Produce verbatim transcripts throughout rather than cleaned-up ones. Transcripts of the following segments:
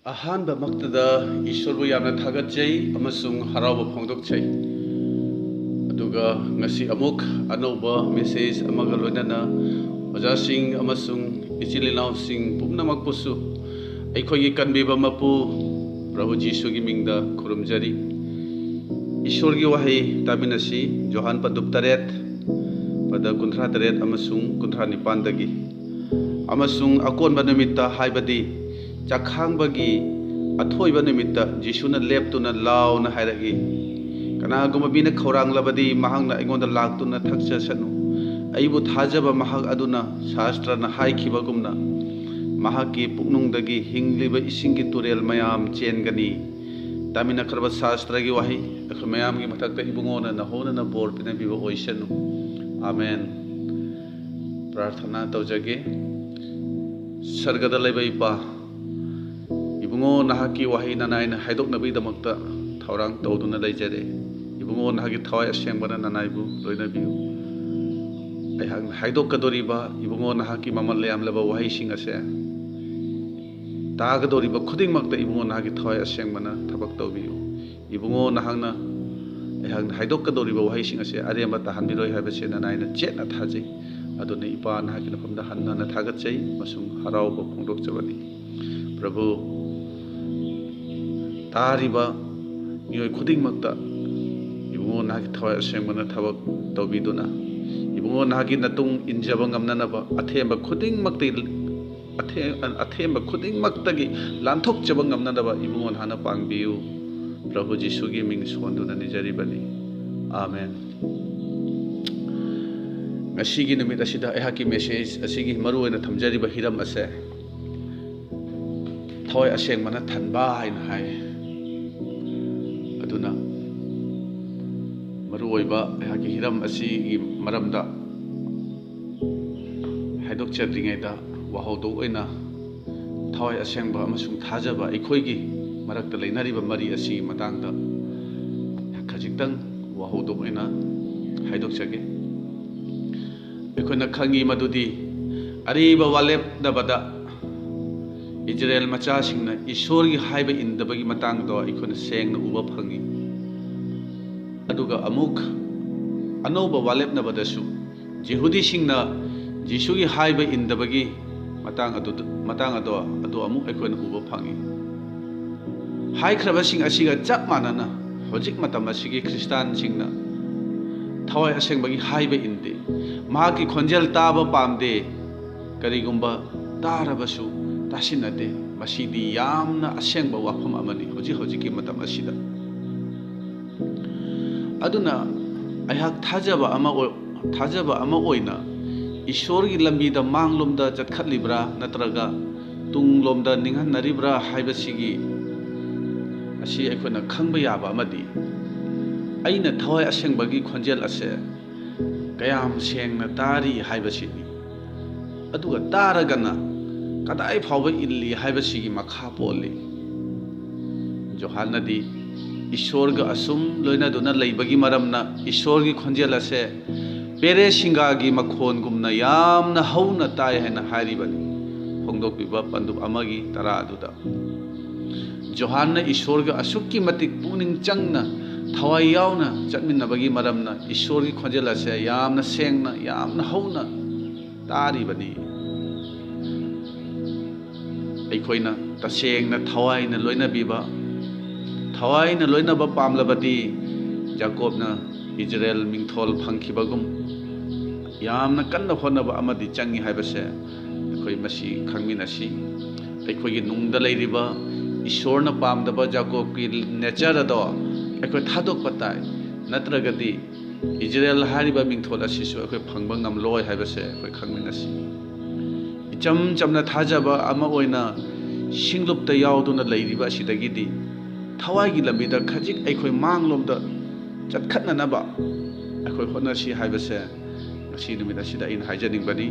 ꯑꯍꯥꯟꯕꯃꯛꯇꯗ ꯏꯁꯣꯔꯕꯨ ꯌꯥꯝꯅ ꯊꯥꯒꯠꯆꯩ ꯑꯃꯁꯨꯡ ꯍꯔꯥꯎꯕ ꯐꯣꯡꯗꯣꯛꯆꯩ꯫ ꯑꯗꯨꯒ ꯉꯁꯤ ꯑꯃꯨꯛ ꯑꯅꯧꯕ message ꯑꯃꯒ ꯂꯣꯏꯅꯅ ꯑꯣꯖꯥꯁꯤꯡ ꯑꯃꯁꯨꯡ ꯏꯆꯤꯜ ꯏꯅꯥꯎꯁꯤꯡ ꯄꯨꯝꯅꯃꯛꯄꯨꯁꯨ ꯑꯩꯈꯣꯏꯒꯤ ꯀꯟꯕꯤꯕ ꯃꯄꯨ ꯄ꯭ꯔꯚꯨ ꯖꯤꯁꯨꯒꯤ ꯃꯤꯡꯗ ꯈꯨꯔꯨꯝꯖꯔꯤ꯫ ꯏꯁꯣꯔꯒꯤ ꯋꯥꯍꯩ ꯇꯥꯃꯤꯟꯅꯁꯤ, ꯖꯣꯍꯥꯟ ꯄꯟꯗꯨꯞ ꯇꯔꯦꯠ, ꯄꯗ ꯀꯨꯟꯊ꯭ꯔꯥ ꯇꯔꯦꯠ ꯑꯃꯁꯨꯡ ꯀꯨꯟꯊ꯭ꯔꯥ ꯅꯤꯄꯥꯟꯗꯒꯤ꯫ "ꯑꯃꯁꯨꯡ ꯑꯀꯣꯟꯕ ꯅꯨꯃꯤꯠꯇ, ꯍꯥꯏꯕꯗꯤ ꯆꯥꯛꯈꯥꯡꯕꯒꯤ ꯑꯊꯣꯏꯕ ꯅꯨꯃꯤꯠꯇ, ꯖꯤꯁꯨꯅ ꯂꯦꯞꯇꯨꯅ ꯂꯥꯎꯅ ꯍꯥꯏꯔꯛꯏ, 'ꯀꯅꯥꯒꯨꯝꯕ ꯃꯤꯅ ꯈꯧꯔꯥꯡꯂꯕꯗꯤ, ꯃꯍꯥꯛꯅ ꯑꯩꯉꯣꯟꯗ ꯂꯥꯛꯇꯨꯅ ꯊꯛꯆꯁꯅꯨ꯫ ꯑꯩꯕꯨ ꯊꯥꯖꯕ ꯃꯍꯥꯛ ꯑꯗꯨꯅ, ꯁꯥꯁꯇ꯭ꯔꯅ ꯍꯥꯏꯈꯤꯕꯒꯨꯝꯅ, ꯃꯍꯥꯛꯀꯤ ꯄꯨꯛꯅꯨꯡꯗꯒꯤ ꯍꯤꯡꯂꯤꯕ ꯏꯁꯤꯡꯒꯤ ꯇꯨꯔꯦꯜ ꯃꯌꯥꯝ ꯆꯦꯟꯒꯅꯤ.'" ꯇꯥꯃꯤꯟꯅꯈ꯭ꯔꯕ ꯁꯥꯁꯇ꯭ꯔꯒꯤ ꯋꯥꯍꯩ ꯑꯩꯈꯣꯏ ꯃꯌꯥꯝꯒꯤ ꯃꯊꯛꯇ ꯏꯕꯨꯡꯉꯣꯅ ꯅꯍꯣꯅꯅ ꯕꯣꯔ ꯄꯤꯅꯕꯤꯕ ꯑꯣꯏꯁꯅꯨ꯫ ꯑꯥꯃꯦꯟ꯫ ꯄ꯭ꯔꯥꯔꯊꯅꯥ ꯇꯧꯖꯒꯦ꯫ ꯁꯔꯒꯗ ꯂꯩꯕ ꯏꯄꯥ, ꯏꯕꯨꯡꯉꯣ ꯅꯍꯥꯛꯀꯤ ꯋꯥꯍꯩ ꯅꯅꯥꯏꯅ ꯍꯥꯏꯗꯣꯛꯅꯕꯒꯤꯗꯃꯛꯇ ꯊꯧꯔꯥꯡ ꯇꯧꯗꯨꯅ ꯂꯩꯖꯔꯦ꯫ ꯏꯕꯨꯡꯉꯣ ꯅꯍꯥꯛꯀꯤ ꯊꯋꯥꯏ ꯑꯁꯦꯡꯕꯅ ꯅꯅꯥꯏꯕꯨ ꯂꯣꯏꯅꯕꯤꯌꯨ꯫ ꯑꯩꯍꯥꯛꯅ ꯍꯥꯏꯗꯣꯛꯀꯗꯧꯔꯤꯕ ꯏꯕꯨꯡꯉꯣ ꯅꯍꯥꯛꯀꯤ ꯃꯃꯜ ꯌꯥꯝꯂꯕ ꯋꯥꯍꯩꯁꯤꯡ ꯑꯁꯦ ꯇꯥꯒꯗꯧꯔꯤꯕ ꯈꯨꯗꯤꯡꯃꯛꯇ ꯏꯕꯨꯡꯉꯣ ꯅꯍꯥꯛꯀꯤ ꯊꯋꯥꯏ ꯑꯁꯦꯡꯕꯅ ꯊꯕꯛ ꯇꯧꯕꯤꯌꯨ꯫ ꯏꯕꯨꯡꯉꯣ ꯅꯍꯥꯛꯅ ꯑꯩꯍꯥꯛꯅ ꯍꯥꯏꯗꯣꯛꯀꯗꯧꯔꯤꯕ ꯋꯥꯍꯩꯁꯤꯡ ꯑꯁꯦ ꯑꯔꯦꯝꯕ ꯇꯥꯍꯟꯕꯤꯔꯣꯏ ꯍꯥꯏꯕꯁꯦ ꯅꯅꯥꯏꯅ ꯆꯦꯠꯅ ꯊꯥꯖꯩ꯫ ꯑꯗꯨꯅ ꯏꯄꯥ ꯅꯍꯥꯛꯀꯤ ꯃꯐꯝꯗ ꯍꯟꯅ ꯍꯟꯅ ꯊꯥꯒꯠꯆꯩ ꯑꯃꯁꯨꯡ ꯍꯔꯥꯎꯕ ꯐꯣꯡꯗꯣꯛꯆꯕꯅꯤ꯫ ꯄ꯭ꯔꯚꯨ, ꯇꯥꯔꯤꯕ ꯃꯤꯑꯣꯏ ꯈꯨꯗꯤꯡꯃꯛꯇ ꯏꯕꯨꯡꯉꯣ ꯅꯍꯥꯛꯀꯤ ꯊꯋꯥꯏ ꯑꯁꯦꯡꯕꯅ ꯊꯕꯛ ꯇꯧꯕꯤꯗꯨꯅ ꯏꯕꯨꯡꯉꯣ ꯅꯍꯥꯛꯀꯤ ꯅꯇꯨꯡ ꯏꯟꯖꯕ ꯉꯝꯅꯅꯕ ꯑꯊꯦꯝꯕ ꯈꯨꯗꯤꯡꯃꯛꯇ ꯑꯊꯦ-, ꯑꯊꯦꯝꯕ ꯈꯨꯗꯤꯡꯃꯛꯇꯒꯤ ꯂꯥꯟꯊꯣꯛꯆꯕ ꯉꯝꯅꯅꯕ ꯏꯕꯨꯡꯉꯣ ꯅꯍꯥꯛꯅ ꯄꯥꯡꯕꯤꯌꯨ꯫ ꯄ꯭ꯔꯚꯨ ꯖꯤꯁꯨꯒꯤ ꯃꯤꯡ ꯁꯣꯟꯗꯨꯅ ꯅꯤꯖꯔꯤꯕꯅꯤ꯫ ꯑꯥꯃꯦꯟ꯫ ꯉꯁꯤꯒꯤ ꯅꯨꯃꯤꯠ ꯑꯁꯤꯗ ꯑꯩꯍꯥꯛꯀꯤ message ꯑꯁꯤꯒꯤ ꯃꯔꯨꯑꯣꯏꯅ ꯊꯝꯖꯔꯤꯕ ꯍꯤꯔꯝ ꯑꯁꯦ ꯊꯋꯥꯏ ꯑꯁꯦꯡꯕꯅ ꯊꯟꯕ ꯍꯥꯏꯅ ꯍꯥꯏ꯫ ꯑꯗꯨꯅ ꯃꯔꯨꯑꯣꯏꯕ ꯑꯩꯍꯥꯛꯀꯤ ꯍꯤꯔꯝ ꯑꯁꯤꯒꯤ ꯃꯔꯝꯗ ꯍꯥꯏꯗꯣꯛꯆꯗ꯭ꯔꯤꯉꯩꯗ ꯋꯥꯍꯧꯗꯣꯛ ꯑꯣꯏꯅ ꯊꯋꯥꯏ ꯑꯁꯦꯡꯕ ꯑꯃꯁꯨꯡ ꯊꯥꯖꯕ ꯑꯩꯈꯣꯏꯒꯤ ꯃꯔꯛꯇ ꯂꯩꯅꯔꯤꯕ ꯃꯔꯤ ꯑꯁꯤꯒꯤ ꯃꯇꯥꯡꯗ ꯈꯖꯤꯛꯇꯪ ꯋꯥꯍꯧꯗꯣꯛ ꯑꯣꯏꯅ ꯍꯥꯏꯗꯣꯛꯆꯒꯦ꯫ ꯑꯩꯈꯣꯏꯅ ꯈꯪꯉꯤ ꯃꯗꯨꯗꯤ ꯑꯔꯤꯕ ꯋꯥꯂꯦꯞꯅꯕꯗ ꯏꯖꯔꯦꯜ ꯃꯆꯥꯁꯤꯡꯅ ꯏꯁꯣꯔꯒꯤ ꯍꯥꯏꯕ ꯏꯟꯗꯕꯒꯤ ꯃꯇꯥꯡꯗꯣ ꯑꯩꯈꯣꯏꯅ ꯁꯦꯡꯅ ꯎꯕ ꯐꯪꯉꯤ꯫ ꯑꯗꯨꯒ ꯑꯃꯨꯛ ꯑꯅꯧꯕ ꯋꯥꯂꯦꯞꯅꯕꯗꯁꯨ ꯖꯤꯍꯨꯗꯤꯁꯤꯡꯅ ꯖꯤꯁꯨꯒꯤ ꯍꯥꯏꯕ ꯏꯟꯗꯕꯒꯤ ꯃꯇꯥꯡ ꯑꯗꯨ, ꯃꯇꯥꯡ ꯑꯗꯣ, ꯑꯗꯨ ꯑꯃꯨꯛ ꯑꯩꯈꯣꯏꯅ ꯎꯕ ꯐꯪꯉꯤ꯫ ꯍꯥꯏꯈ꯭ꯔꯕꯁꯤꯡ ꯑꯁꯤꯒ ꯆꯞ ꯃꯥꯟꯅꯅ ꯍꯧꯖꯤꯛ ꯃꯇꯝ ꯑꯁꯤꯒꯤ ꯈ꯭ꯔꯤꯁꯇꯥꯟꯁꯤꯡꯅ ꯊꯋꯥꯏ ꯑꯁꯦꯡꯕꯒꯤ ꯍꯥꯏꯕ ꯏꯟꯗꯦ, ꯃꯍꯥꯛꯀꯤ ꯈꯣꯟꯖꯦꯜ ꯇꯥꯕ ꯄꯥꯝꯗꯦ, ꯀꯔꯤꯒꯨꯝꯕ ꯇꯥꯔꯕꯁꯨ ꯇꯥꯁꯤꯟꯅꯗꯦ꯫ ꯃꯁꯤꯗꯤ ꯌꯥꯝꯅ ꯑꯁꯦꯡꯕ ꯋꯥꯐꯝ ꯑꯃꯅꯤ ꯍꯧꯖꯤꯛ ꯍꯧꯖꯤꯛꯀꯤ ꯃꯇꯝ ꯑꯁꯤꯗ꯫ ꯑꯗꯨꯅ ꯑꯩꯍꯥꯛ ꯊꯥꯖꯕ ꯑꯃ ꯑꯣꯏ-, ꯊꯥꯖꯕ ꯑꯃ ꯑꯣꯏꯅ ꯏꯁꯣꯔꯒꯤ ꯂꯝꯕꯤꯗ ꯃꯥꯡꯂꯣꯝꯗ ꯆꯠꯈꯠꯂꯤꯕ꯭ꯔꯥ ꯅꯠꯇ꯭ꯔꯒ ꯇꯨꯡꯂꯣꯝꯗ ꯅꯤꯡꯍꯟꯅꯔꯤꯕ꯭ꯔꯥ ꯍꯥꯏꯕꯁꯤꯒꯤ ꯑꯁꯤ ꯑꯩꯈꯣꯏꯅ ꯈꯪꯕ ꯌꯥꯕ ꯑꯃꯗꯤ, ꯑꯩꯅ ꯊꯋꯥꯏ ꯑꯁꯦꯡꯕꯒꯤ ꯈꯣꯟꯖꯦꯜ ꯑꯁꯦ ꯀꯌꯥꯝ ꯁꯦꯡꯅ ꯇꯥꯔꯤ ꯍꯥꯏꯕꯁꯤꯅꯤ꯫ ꯑꯗꯨꯒ ꯇꯥꯔꯒꯅ ꯀꯗꯥꯏ ꯐꯥꯎꯕ ꯏꯜꯂꯤ ꯍꯥꯏꯕꯁꯤꯒꯤ ꯃꯈꯥ ꯄꯣꯜꯂꯤ꯫ ꯖꯣꯍꯥꯟꯅꯗꯤ ꯏꯁꯣꯔꯒ ꯑꯁꯨꯝ ꯂꯣꯏꯅꯗꯨꯅ ꯂꯩꯕꯒꯤ ꯃꯔꯝꯅ ꯏꯁꯣꯔꯒꯤ ꯈꯣꯟꯖꯦꯜ ꯑꯁꯦ ꯄꯦꯔꯦ ꯁꯤꯡꯒꯥꯒꯤ ꯃꯈꯣꯟꯒꯨꯝꯅ ꯌꯥꯝꯅ ꯍꯧꯅ ꯇꯥꯏ ꯍꯥꯏꯅ ꯍꯥꯏꯔꯤꯕꯅꯤ꯫ ꯐꯣꯡꯗꯣꯛꯄꯤꯕ ꯄꯟꯗꯨꯞ ꯑꯃꯒꯤ ꯇꯔꯥ ꯑꯗꯨꯗ꯫ ꯖꯣꯍꯥꯟꯅ ꯏꯁꯣꯔꯒ ꯑꯁꯨꯛꯀꯤ ꯃꯇꯤꯛ ꯄꯨꯛꯅꯤꯡ ꯆꯪꯅ, ꯊꯋꯥꯏ ꯌꯥꯎꯅ ꯆꯠꯃꯤꯟꯅꯕꯒꯤ ꯃꯔꯝꯅ ꯏꯁꯣꯔꯒꯤ ꯈꯣꯟꯖꯦꯜ ꯑꯁꯦ ꯌꯥꯝꯅ ꯁꯦꯡꯅ, ꯌꯥꯝꯅ ꯍꯧꯅ ꯇꯥꯔꯤꯕꯅꯤ꯫ ꯑꯩꯈꯣꯏꯅ ꯇꯁꯦꯡꯅ ꯊꯋꯥꯏꯅ ꯂꯣꯏꯅꯕꯤꯕ, ꯊꯋꯥꯏꯅ ꯂꯣꯏꯅꯕ ꯄꯥꯝꯂꯕꯗꯤ, ꯖꯥꯀꯣꯕꯅ ꯏꯖꯔꯦꯜ ꯃꯤꯡꯊꯣꯜ ꯐꯪꯈꯤꯕꯒꯨꯝ ꯌꯥꯝꯅ ꯀꯟꯅ ꯍꯣꯠꯅꯕ ꯑꯃꯗꯤ ꯆꯪꯏ ꯍꯥꯏꯕꯁꯦ ꯑꯩꯈꯣꯏ ꯃꯁꯤ ꯈꯪꯃꯤꯟꯅꯁꯤ꯫ ꯑꯩꯈꯣꯏꯒꯤ ꯅꯨꯡꯗ ꯂꯩꯔꯤꯕ ꯏꯁꯣꯔꯅ ꯄꯥꯝꯗꯕ ꯖꯥꯀꯣꯕꯀꯤ ꯅꯦꯆꯔ ꯑꯗꯣ ꯑꯩꯈꯣꯏ ꯊꯥꯗꯣꯛꯄ ꯇꯥꯏ, ꯅꯠꯇ꯭ꯔꯒꯗꯤ ꯏꯖꯔꯦꯜ ꯍꯥꯏꯔꯤꯕ ꯃꯤꯡꯊꯣꯜ ꯑꯁꯤꯁꯨ ꯑꯩꯈꯣꯏ ꯐꯪꯕ ꯉꯝꯂꯣꯏ ꯍꯥꯏꯕꯁꯦ ꯑꯩꯈꯣꯏ ꯈꯪꯃꯤꯟꯅꯁꯤ꯫ ꯏꯆꯝ ꯆꯝꯅ ꯊꯥꯖꯕ ꯑꯃ ꯑꯣꯏꯅ ꯁꯤꯡꯂꯨꯞꯇ ꯌꯥꯎꯗꯨꯅ ꯂꯩꯔꯤꯕ ꯑꯁꯤꯗꯒꯤꯗꯤ ꯊꯋꯥꯏꯒꯤ ꯂꯝꯕꯤꯗ ꯈꯖꯤꯛ ꯑꯩꯈꯣꯏ ꯃꯥꯡꯂꯣꯝꯗ ꯆꯠꯈꯠꯅꯅꯕ ꯑꯩꯈꯣꯏ ꯍꯣꯠꯅꯁꯤ ꯍꯥꯏꯕꯁꯦ ꯉꯁꯤ ꯅꯨꯃꯤꯠ ꯑꯁꯤꯗ ꯑꯩꯅ ꯍꯥꯏꯖꯅꯤꯡꯕꯅꯤ꯫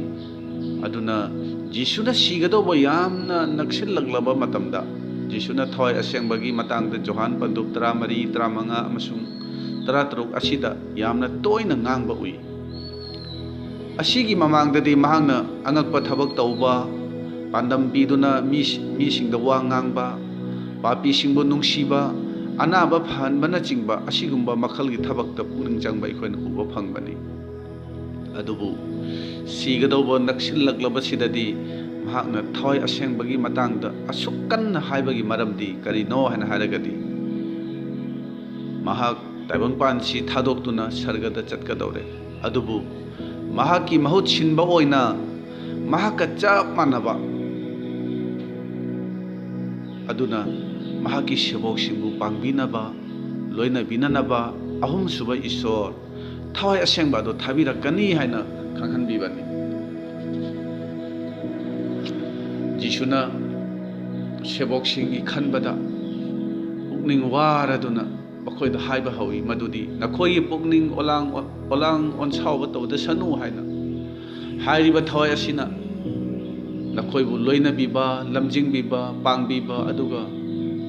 ꯑꯗꯨꯅ ꯖꯤꯁꯨꯅ ꯁꯤꯒꯗꯧꯕ ꯌꯥꯝꯅ ꯅꯛꯁꯤꯜꯂꯛꯂꯕ ꯃꯇꯝꯗ, ꯖꯤꯁꯨꯅ ꯊꯋꯥꯏ ꯑꯁꯦꯡꯕꯒꯤ ꯃꯇꯥꯡꯗ ꯖꯣꯍꯥꯟ ꯄꯟꯗꯨꯞ ꯇꯔꯥꯃꯔꯤ, ꯇꯔꯥꯃꯉꯥ ꯑꯃꯁꯨꯡ ꯇꯔꯥꯇꯔꯨꯛ ꯑꯁꯤꯗ ꯌꯥꯝꯅ ꯇꯣꯏꯅ ꯉꯥꯡꯕ ꯎꯏ꯫ ꯑꯁꯤꯒꯤ ꯃꯃꯥꯡꯗꯗꯤ ꯃꯍꯥꯛꯅ ꯑꯉꯛꯄ ꯊꯕꯛ ꯇꯧꯕ, ꯄꯥꯟꯗꯝ ꯄꯤꯗꯨꯅ ꯃꯤ, ꯃꯤꯁꯤꯡꯗ ꯋꯥ ꯉꯥꯡꯕ, ꯄꯥꯄꯤꯁꯤꯡꯕꯨ ꯅꯨꯡꯁꯤꯕ, ꯑꯅꯥꯕ ꯐꯍꯟꯕꯅꯆꯤꯡꯕ ꯑꯁꯤꯒꯨꯝꯕ ꯃꯈꯜꯒꯤ ꯊꯕꯛꯇ ꯄꯨꯛꯅꯤꯡ ꯆꯪꯕ ꯑꯩꯈꯣꯏꯅ ꯎꯕ ꯐꯪꯕꯅꯤ꯫ ꯑꯗꯨꯕꯨ ꯁꯤꯒꯗꯧꯕ ꯅꯛꯁꯤꯜꯂꯛꯂꯕꯁꯤꯗꯗꯤ ꯃꯍꯥꯛꯅ ꯊꯋꯥꯏ ꯑꯁꯦꯡꯕꯒꯤ ꯃꯇꯥꯡꯗ ꯑꯁꯨꯛ ꯀꯟꯅ ꯍꯥꯏꯕꯒꯤ ꯃꯔꯝꯗꯤ ꯀꯔꯤꯅꯣ ꯍꯥꯏꯅ ꯍꯥꯏꯔꯒꯗꯤ, ꯃꯍꯥꯛ ꯇꯥꯏꯕꯪꯄꯥꯟꯁꯤ ꯊꯥꯗꯣꯛꯇꯨꯅ ꯁꯔꯒꯗ ꯆꯠꯀꯗꯧꯔꯦ꯫ ꯑꯗꯨꯕꯨ ꯃꯍꯥꯛꯀꯤ ꯃꯍꯨꯠ ꯁꯤꯟꯕ ꯑꯣꯏꯅ ꯃꯍꯥꯛꯀ ꯆꯞ ꯃꯥꯟꯅꯕ ꯑꯗꯨꯅ ꯃꯍꯥꯛꯀꯤ ꯁꯦꯕꯣꯛꯁꯤꯡꯕꯨ ꯄꯥꯡꯕꯤꯅꯕ, ꯂꯣꯏꯅꯕꯤꯅꯅꯕ ꯑꯍꯨꯝꯁꯨꯕ ꯏꯁꯣꯔ, ꯊꯋꯥꯏ ꯑꯁꯦꯡꯕ ꯑꯗꯨ ꯊꯥꯕꯤꯔꯛꯀꯅꯤ ꯍꯥꯏꯅ ꯈꯪꯍꯟꯕꯤꯕꯅꯤ꯫ ꯖꯤꯁꯨꯅ ꯁꯦꯕꯣꯛꯁꯤꯡꯒꯤ ꯈꯟꯕꯗ ꯄꯨꯛꯅꯤꯡ ꯋꯥꯔꯗꯨꯅ ꯃꯈꯣꯏꯗ ꯍꯥꯏꯕ ꯍꯧꯏ ꯃꯗꯨꯗꯤ, "ꯅꯈꯣꯏꯒꯤ ꯄꯨꯛꯅꯤꯡ ꯑꯣꯂꯥꯡ, ꯑꯣꯂꯥꯡ ꯑꯣꯟꯁꯥꯎꯕ ꯇꯧꯗꯁꯅꯨ" ꯍꯥꯏꯅ꯫ ꯍꯥꯏꯔꯤꯕ ꯊꯋꯥꯏ ꯑꯁꯤꯅ ꯅꯈꯣꯏꯕꯨ ꯂꯣꯏꯅꯕꯤꯕ, ꯂꯝꯖꯤꯡꯕꯤꯕ, ꯄꯥꯡꯕꯤꯕ, ꯑꯗꯨꯒ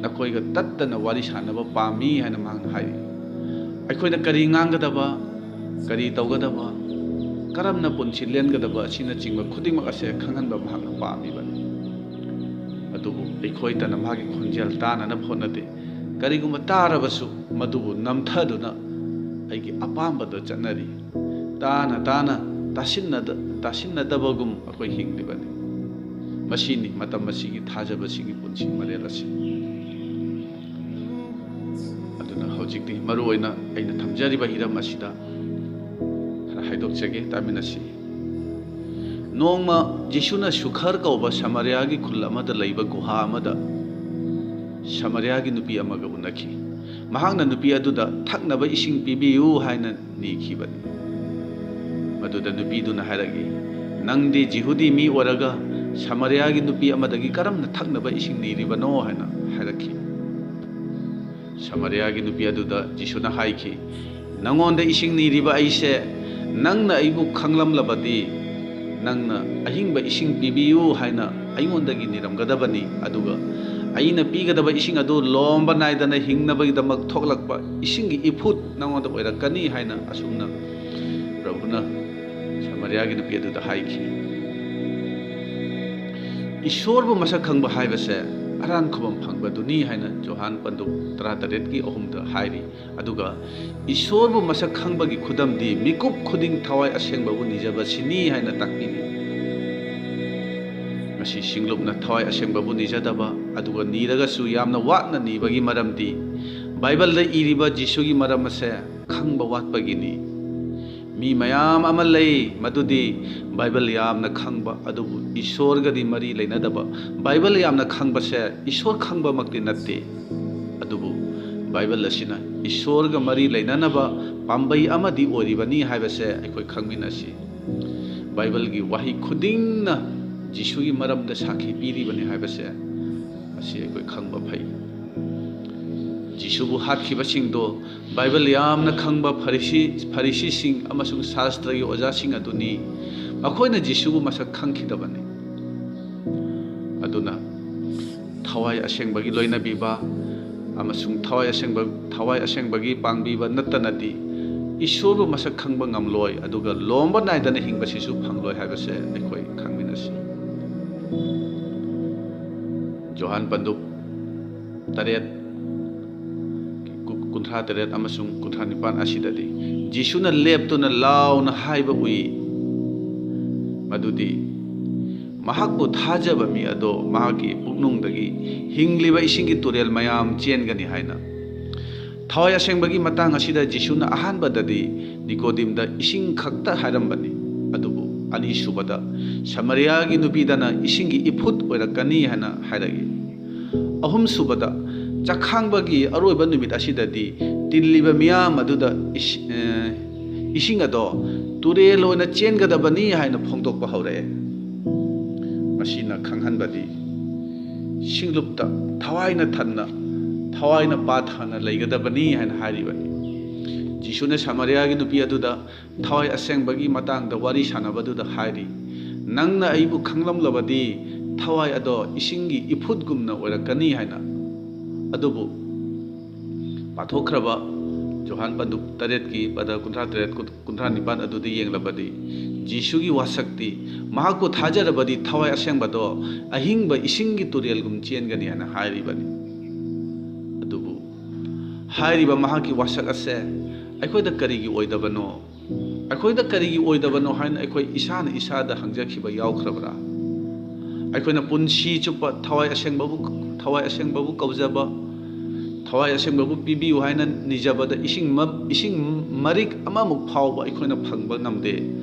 ꯅꯈꯣꯏꯒ ꯇꯠꯇꯅ ꯋꯥꯔꯤ ꯁꯥꯟꯅꯕ ꯄꯥꯝꯃꯤ ꯍꯥꯏꯅ ꯃꯍꯥꯛꯅ ꯍꯥꯏꯔꯤ꯫ ꯑꯩꯈꯣꯏꯅ ꯀꯔꯤ ꯉꯥꯡꯒꯗꯕ, ꯀꯔꯤ ꯇꯧꯒꯗꯕ, ꯀꯔꯝꯅ ꯄꯨꯟꯁꯤ ꯂꯦꯟꯒꯗꯕ ꯑꯁꯤꯅꯆꯤꯡꯕ ꯈꯨꯗꯤꯡꯃꯛ ꯑꯁꯦ ꯈꯪꯍꯟꯕ ꯃꯍꯥꯛꯅ ꯄꯥꯝꯃꯤꯕꯅꯤ꯫ ꯑꯗꯨꯕꯨ ꯑꯩꯈꯣꯏꯇꯅ ꯃꯍꯥꯛꯀꯤ ꯈꯣꯟꯖꯦꯜ ꯇꯥꯅꯅꯕ ꯍꯣꯠꯅꯗꯦ꯫ ꯀꯔꯤꯒꯨꯝꯕ ꯇꯥꯔꯕꯁꯨ ꯃꯗꯨꯕꯨ ꯅꯝꯊꯗꯨꯅ ꯑꯩꯒꯤ ꯑꯄꯥꯝꯕꯗ ꯆꯠꯅꯔꯤ꯫ ꯇꯥꯅ ꯇꯥꯅ ꯇꯥꯁꯤꯟꯅꯗ-, ꯇꯥꯁꯤꯟꯅꯗꯕꯒꯨꯝ ꯑꯩꯈꯣꯏ ꯍꯤꯡꯂꯤꯕꯅꯤ꯫ ꯃꯁꯤꯅꯤ ꯃꯇꯝ ꯑꯁꯤꯒꯤ ꯊꯥꯖꯕꯁꯤꯒꯤ ꯄꯨꯟꯁꯤ ꯃꯔꯦꯜ ꯑꯁꯤ꯫ ꯑꯗꯨꯅ ꯍꯧꯖꯤꯛꯇꯤ ꯃꯔꯨ ꯑꯣꯏꯅ ꯑꯩꯅ ꯊꯝꯖꯔꯤꯕ ꯍꯤꯔꯝ ꯑꯁꯤꯗ ꯈꯔ ꯍꯥꯏꯗꯣꯛꯆꯒꯦ, ꯇꯥꯃꯤꯟꯅꯁꯤ꯫ ꯅꯣꯡꯃ ꯖꯤꯁꯨꯅ ꯁꯨꯈꯔ ꯀꯧꯕ ꯁꯃꯥꯔꯤꯌꯥꯒꯤ ꯈꯨꯜ ꯑꯃꯗ ꯂꯩꯕ ꯒꯨꯍꯥ ꯑꯃꯗ ꯁꯃꯥꯔꯤꯌꯥꯒꯤ ꯅꯨꯄꯤ ꯑꯃꯒ ꯎꯅꯈꯤ꯫ ꯃꯍꯥꯛꯅ ꯅꯨꯄꯤ ꯑꯗꯨꯗ ꯊꯛꯅꯕ ꯏꯁꯤꯡ ꯄꯤꯕꯤꯌꯨ ꯍꯥꯏꯅ ꯅꯤꯈꯤꯕꯅꯤ꯫ ꯃꯗꯨꯗ ꯅꯨꯄꯤꯗꯨꯅ ꯍꯥꯏꯔꯛꯏ, "ꯅꯪꯗꯤ ꯖꯤꯍꯨꯗꯤ ꯃꯤ ꯑꯣꯏꯔꯒ ꯁꯃꯥꯔꯤꯌꯥꯒꯤ ꯅꯨꯄꯤ ꯑꯃꯗꯒꯤ ꯀꯔꯝꯅ ꯊꯛꯅꯕ ꯏꯁꯤꯡ ꯅꯤꯔꯤꯕꯅꯣ?" ꯍꯥꯏꯅ ꯍꯥꯏꯔꯛꯈꯤ꯫ ꯁꯃꯥꯔꯤꯌꯥꯒꯤ ꯅꯨꯄꯤ ꯑꯗꯨꯗ ꯖꯤꯁꯨꯅ ꯍꯥꯏꯈꯤ, "ꯅꯉꯣꯟꯗ ꯏꯁꯤꯡ ꯅꯤꯔꯤꯕ ꯑꯩꯁꯦ ꯅꯪꯅ ꯑꯩꯕꯨ ꯈꯪꯂꯝꯂꯕꯗꯤ ꯅꯪꯅ ꯑꯍꯤꯡꯕ ꯏꯁꯤꯡ ꯄꯤꯕꯤꯌꯨ ꯍꯥꯏꯅ ꯑꯩꯉꯣꯟꯗꯒꯤ ꯅꯤꯔꯝꯒꯗꯕꯅꯤ, ꯑꯗꯨꯒ ꯑꯩꯅ ꯄꯤꯒꯗꯕ ꯏꯁꯤꯡ ꯑꯗꯨ ꯂꯣꯝꯕ ꯅꯥꯏꯗꯅ ꯍꯤꯡꯅꯕꯒꯤꯗꯃꯛ ꯊꯣꯛꯂꯛꯄ ꯏꯁꯤꯡꯒꯤ ꯏꯐꯨꯠ ꯅꯉꯣꯟꯗ ꯑꯣꯏꯔꯛꯀꯅꯤ" ꯍꯥꯏꯅ ꯑꯁꯨꯝꯅ ꯄ꯭ꯔꯚꯨꯅ ꯁꯃꯥꯔꯤꯌꯥꯒꯤ ꯅꯨꯄꯤ ꯑꯗꯨꯗ ꯍꯥꯏꯈꯤ꯫ ꯏꯁꯣꯔꯕꯨ ꯃꯁꯛ ꯈꯪꯕ ꯍꯥꯏꯕꯁꯦ ꯑꯔꯥꯟ ꯈꯨꯕꯝ ꯐꯪꯕꯗꯨꯅꯤ ꯍꯥꯏꯅ ꯖꯣꯍꯥꯟ ꯄꯟꯗꯨꯞ ꯇꯔꯥꯇꯔꯦꯠꯀꯤ ꯑꯍꯨꯝꯗ ꯍꯥꯏꯔꯤ꯫ ꯑꯗꯨꯒ ꯏꯁꯣꯔꯕꯨ ꯃꯁꯛ ꯈꯪꯕꯒꯤ ꯈꯨꯗꯝꯗꯤ ꯃꯤꯀꯨꯞ ꯈꯨꯗꯤꯡ ꯊꯋꯥꯏ ꯑꯁꯦꯡꯕꯕꯨ ꯅꯤꯖꯕꯁꯤꯅꯤ ꯍꯥꯏꯅ ꯇꯥꯛꯄꯤꯔꯤ꯫ ꯉꯁꯤ ꯁꯤꯡꯂꯨꯞꯅ ꯊꯋꯥꯏ ꯑꯁꯦꯡꯕꯕꯨ ꯅꯤꯖꯗꯕ, ꯑꯗꯨꯒ ꯅꯤꯔꯒꯁꯨ ꯌꯥꯝꯅ ꯋꯥꯠꯅ ꯅꯤꯕꯒꯤ ꯃꯔꯝꯗꯤ ꯕꯥꯏꯕꯜꯗ ꯏꯔꯤꯕ ꯖꯤꯁꯨꯒꯤ ꯃꯔꯝ ꯑꯁꯦ ꯈꯪꯕ ꯋꯥꯠꯄꯒꯤꯅꯤ꯫ ꯃꯤ ꯃꯌꯥꯝ ꯑꯃ ꯂꯩ, ꯃꯗꯨꯗꯤ ꯕꯥꯏꯕꯜ ꯌꯥꯝꯅ ꯈꯪꯕ, ꯑꯗꯨꯕꯨ ꯏꯁꯣꯔꯒꯗꯤ ꯃꯔꯤ ꯂꯩꯅꯗꯕ꯫ ꯕꯥꯏꯕꯜ ꯌꯥꯝꯅ ꯈꯪꯕꯁꯦ ꯏꯁꯣꯔ ꯈꯪꯕꯃꯛꯇꯤ ꯅꯠꯇꯦ, ꯑꯗꯨꯕꯨ ꯕꯥꯏꯕꯜ ꯑꯁꯤꯅ ꯏꯁꯣꯔꯒ ꯃꯔꯤ ꯂꯩꯅꯅꯕ ꯄꯥꯝꯕꯩ ꯑꯃꯗꯤ ꯑꯣꯏꯔꯤꯕꯅꯤ ꯍꯥꯏꯕꯁꯦ ꯑꯩꯈꯣꯏ ꯈꯪꯃꯤꯟꯅꯁꯤ꯫ ꯕꯥꯏꯕꯜꯒꯤ ꯋꯥꯍꯩ ꯈꯨꯗꯤꯡꯅ ꯖꯤꯁꯨꯒꯤ ꯃꯔꯝꯗ ꯁꯥꯈꯤ ꯄꯤꯔꯤꯕꯅꯤ ꯍꯥꯏꯕꯁꯦ ꯑꯁꯤ ꯑꯩꯈꯣꯏ ꯈꯪꯕ ꯐꯩ꯫ ꯖꯤꯁꯨꯕꯨ ꯍꯥꯠꯈꯤꯕꯁꯤꯡꯗꯣ ꯕꯥꯏꯕꯜ ꯌꯥꯝꯅ ꯈꯪꯕ ꯐꯔꯤꯁꯤ, ꯐꯔꯤꯁꯤꯁꯤꯡ ꯑꯃꯁꯨꯡ ꯁꯥꯁꯇ꯭ꯔꯒꯤ ꯑꯣꯖꯥꯁꯤꯡ ꯑꯗꯨꯅꯤ꯫ ꯃꯈꯣꯏꯅ ꯖꯤꯁꯨꯕꯨ ꯃꯁꯛ ꯈꯪꯈꯤꯗꯕꯅꯤ꯫ ꯑꯗꯨꯅ ꯊꯋꯥꯏ ꯑꯁꯦꯡꯕꯒꯤ ꯂꯣꯏꯅꯕꯤꯕ ꯑꯃꯁꯨꯡ ꯊꯋꯥꯏ ꯑꯁꯦꯡꯕ, ꯊꯋꯥꯏ ꯑꯁꯦꯡꯕꯒꯤ ꯄꯥꯡꯕꯤꯕ ꯅꯠꯇꯅꯗꯤ ꯏꯁꯣꯔꯕꯨ ꯃꯁꯛ ꯈꯪꯕ ꯉꯝꯂꯣꯏ, ꯑꯗꯨꯒ ꯂꯣꯝꯕ ꯅꯥꯏꯗꯅ ꯍꯤꯡꯕꯁꯤꯁꯨ ꯐꯪꯂꯣꯏ ꯍꯥꯏꯕꯁꯦ ꯑꯩꯈꯣꯏ ꯈꯪꯃꯤꯟꯅꯁꯤ꯫ ꯖꯣꯍꯥꯟ ꯄꯟꯗꯨꯞ ꯇꯔꯦꯠ, ꯀꯨꯟꯊ꯭ꯔꯥ ꯇꯔꯦꯠ ꯑꯃꯁꯨꯡ ꯀꯨꯟꯊ꯭ꯔꯥ ꯅꯤꯄꯥꯟ ꯑꯁꯤꯗꯗꯤ ꯖꯤꯁꯨꯅ ꯂꯦꯞꯇꯨꯅ ꯂꯥꯎꯅ ꯍꯥꯏꯕ ꯎꯏ, ꯃꯗꯨꯗꯤ ꯃꯍꯥꯛꯄꯨ ꯊꯥꯖꯕ ꯃꯤ ꯑꯗꯣ ꯃꯍꯥꯛꯀꯤ ꯄꯨꯛꯅꯨꯡꯗꯒꯤ ꯍꯤꯡꯂꯤꯕ ꯏꯁꯤꯡꯒꯤ ꯇꯨꯔꯦꯜ ꯃꯌꯥꯝ ꯆꯦꯟꯒꯅꯤ ꯍꯥꯏꯅ꯫ ꯊꯋꯥꯏ ꯑꯁꯦꯡꯕꯒꯤ ꯃꯇꯥꯡ ꯑꯁꯤꯗ ꯖꯤꯁꯨꯅ ꯑꯍꯥꯟꯕꯗꯗꯤ ꯅꯤꯀꯣꯗꯤꯝꯗ ꯏꯁꯤꯡ ꯈꯛꯇ ꯍꯥꯏꯔꯝꯕꯅꯤ, ꯑꯗꯨꯕꯨ ꯑꯅꯤꯁꯨꯕꯗ ꯁꯃꯔꯤꯌꯥꯒꯤ ꯅꯨꯄꯤꯗꯅ ꯏꯁꯤꯡꯒꯤ ꯏꯐꯨꯠ ꯑꯣꯏꯔꯛꯀꯅꯤ ꯍꯥꯏꯅ ꯍꯥꯏꯔꯛꯏ꯫ ꯑꯍꯨꯝꯁꯨꯕꯗ, ꯆꯥꯛꯈꯥꯡꯕꯒꯤ ꯑꯔꯣꯏꯕ ꯅꯨꯃꯤꯠ ꯑꯁꯤꯗꯗꯤ ꯇꯤꯜꯂꯤꯕ ꯃꯤꯌꯥꯝ ꯑꯗꯨꯗ ꯏꯁ-, ꯑꯦ, ꯏꯁꯤꯡ ꯑꯗꯣ ꯇꯨꯔꯦꯜ ꯑꯣꯏꯅ ꯆꯦꯟꯒꯗꯕꯅꯤ ꯍꯥꯏꯅ ꯐꯣꯡꯗꯣꯛꯄ ꯍꯧꯔꯛꯑꯦ꯫ ꯃꯁꯤꯅ ꯈꯪꯍꯟꯕꯗꯤ ꯁꯤꯡꯂꯨꯞꯇ ꯊꯋꯥꯏꯅ ꯊꯟꯅ, ꯊꯋꯥꯏꯅ ꯄꯥꯊꯅ ꯂꯩꯒꯗꯕꯅꯤ ꯍꯥꯏꯅ ꯍꯥꯏꯔꯤꯕꯅꯤ꯫ ꯖꯤꯁꯨꯅ ꯁꯃꯔꯤꯌꯥꯒꯤ ꯅꯨꯄꯤ ꯑꯗꯨꯗ ꯊꯋꯥꯏ ꯑꯁꯦꯡꯕꯒꯤ ꯃꯇꯥꯡꯗ ꯋꯥꯔꯤ ꯁꯥꯟꯅꯕꯗꯨꯗ ꯍꯥꯏꯔꯤ, "ꯅꯪꯅ ꯑꯩꯕꯨ ꯈꯪꯂꯝꯂꯕꯗꯤ ꯊꯋꯥꯏ ꯑꯗꯣ ꯏꯁꯤꯡꯒꯤ ꯏꯐꯨꯠꯒꯨꯝꯅ ꯑꯣꯏꯔꯛꯀꯅꯤ" ꯍꯥꯏꯅ꯫ ꯑꯗꯨꯕꯨ ꯄꯥꯊꯣꯛꯈ꯭ꯔꯕ ꯖꯣꯍꯥꯟ ꯄꯟꯗꯨꯞ ꯇꯔꯦꯠꯀꯤ ꯄꯗ ꯀꯨꯟꯊ꯭ꯔꯥ ꯇꯔꯦꯠ, ꯀꯨꯟꯊ꯭ꯔꯥ ꯅꯤꯄꯥꯟ ꯑꯗꯨꯗ ꯌꯦꯡꯂꯕꯗꯤ ꯖꯤꯁꯨꯒꯤ ꯋꯥꯁꯛꯇꯤ ꯃꯍꯥꯛꯄꯨ ꯊꯥꯖꯔꯕꯗꯤ ꯊꯋꯥꯏ ꯑꯁꯦꯡꯕꯗꯣ ꯑꯍꯤꯡꯕ ꯏꯁꯤꯡꯒꯤ ꯇꯨꯔꯦꯜꯒꯨꯝ ꯆꯦꯟꯒꯅꯤ ꯍꯥꯏꯅ ꯍꯥꯏꯔꯤꯕꯅꯤ꯫ ꯑꯗꯨꯕꯨ ꯍꯥꯏꯔꯤꯕ ꯃꯍꯥꯛꯀꯤ ꯋꯥꯁꯛ ꯑꯁꯦ ꯑꯩꯈꯣꯏꯗ ꯀꯔꯤꯒꯤ ꯑꯣꯏꯗꯕꯅꯣ? ꯑꯩꯈꯣꯏꯗ ꯀꯔꯤꯒꯤ ꯑꯣꯏꯗꯕꯅꯣ ꯍꯥꯏꯅ ꯑꯩꯈꯣꯏ ꯏꯁꯥꯅ ꯏꯁꯥꯗ ꯍꯪꯖꯈꯤꯕ ꯌꯥꯎꯈ꯭ꯔꯕ꯭ꯔꯥ? ꯑꯩꯈꯣꯏꯅ ꯄꯨꯟꯁꯤ ꯆꯨꯞꯄ ꯊꯋꯥꯏ ꯑꯁꯦꯡꯕꯕꯨ, ꯊꯋꯥꯏ ꯑꯁꯦꯡꯕꯕꯨ ꯀꯧꯖꯕ, ꯊꯋꯥꯏ ꯑꯁꯦꯡꯕꯕꯨ ꯄꯤꯕꯤꯌꯨ ꯍꯥꯏꯅ ꯅꯤꯖꯕꯗ ꯏꯁꯤꯡ ꯃ-, ꯏꯁꯤꯡ ꯃꯔꯤꯛ ꯑꯃꯃꯨꯛ ꯐꯥꯎꯕ ꯑꯩꯈꯣꯏꯅ ꯐꯪꯕ ꯉꯝꯗꯦ꯫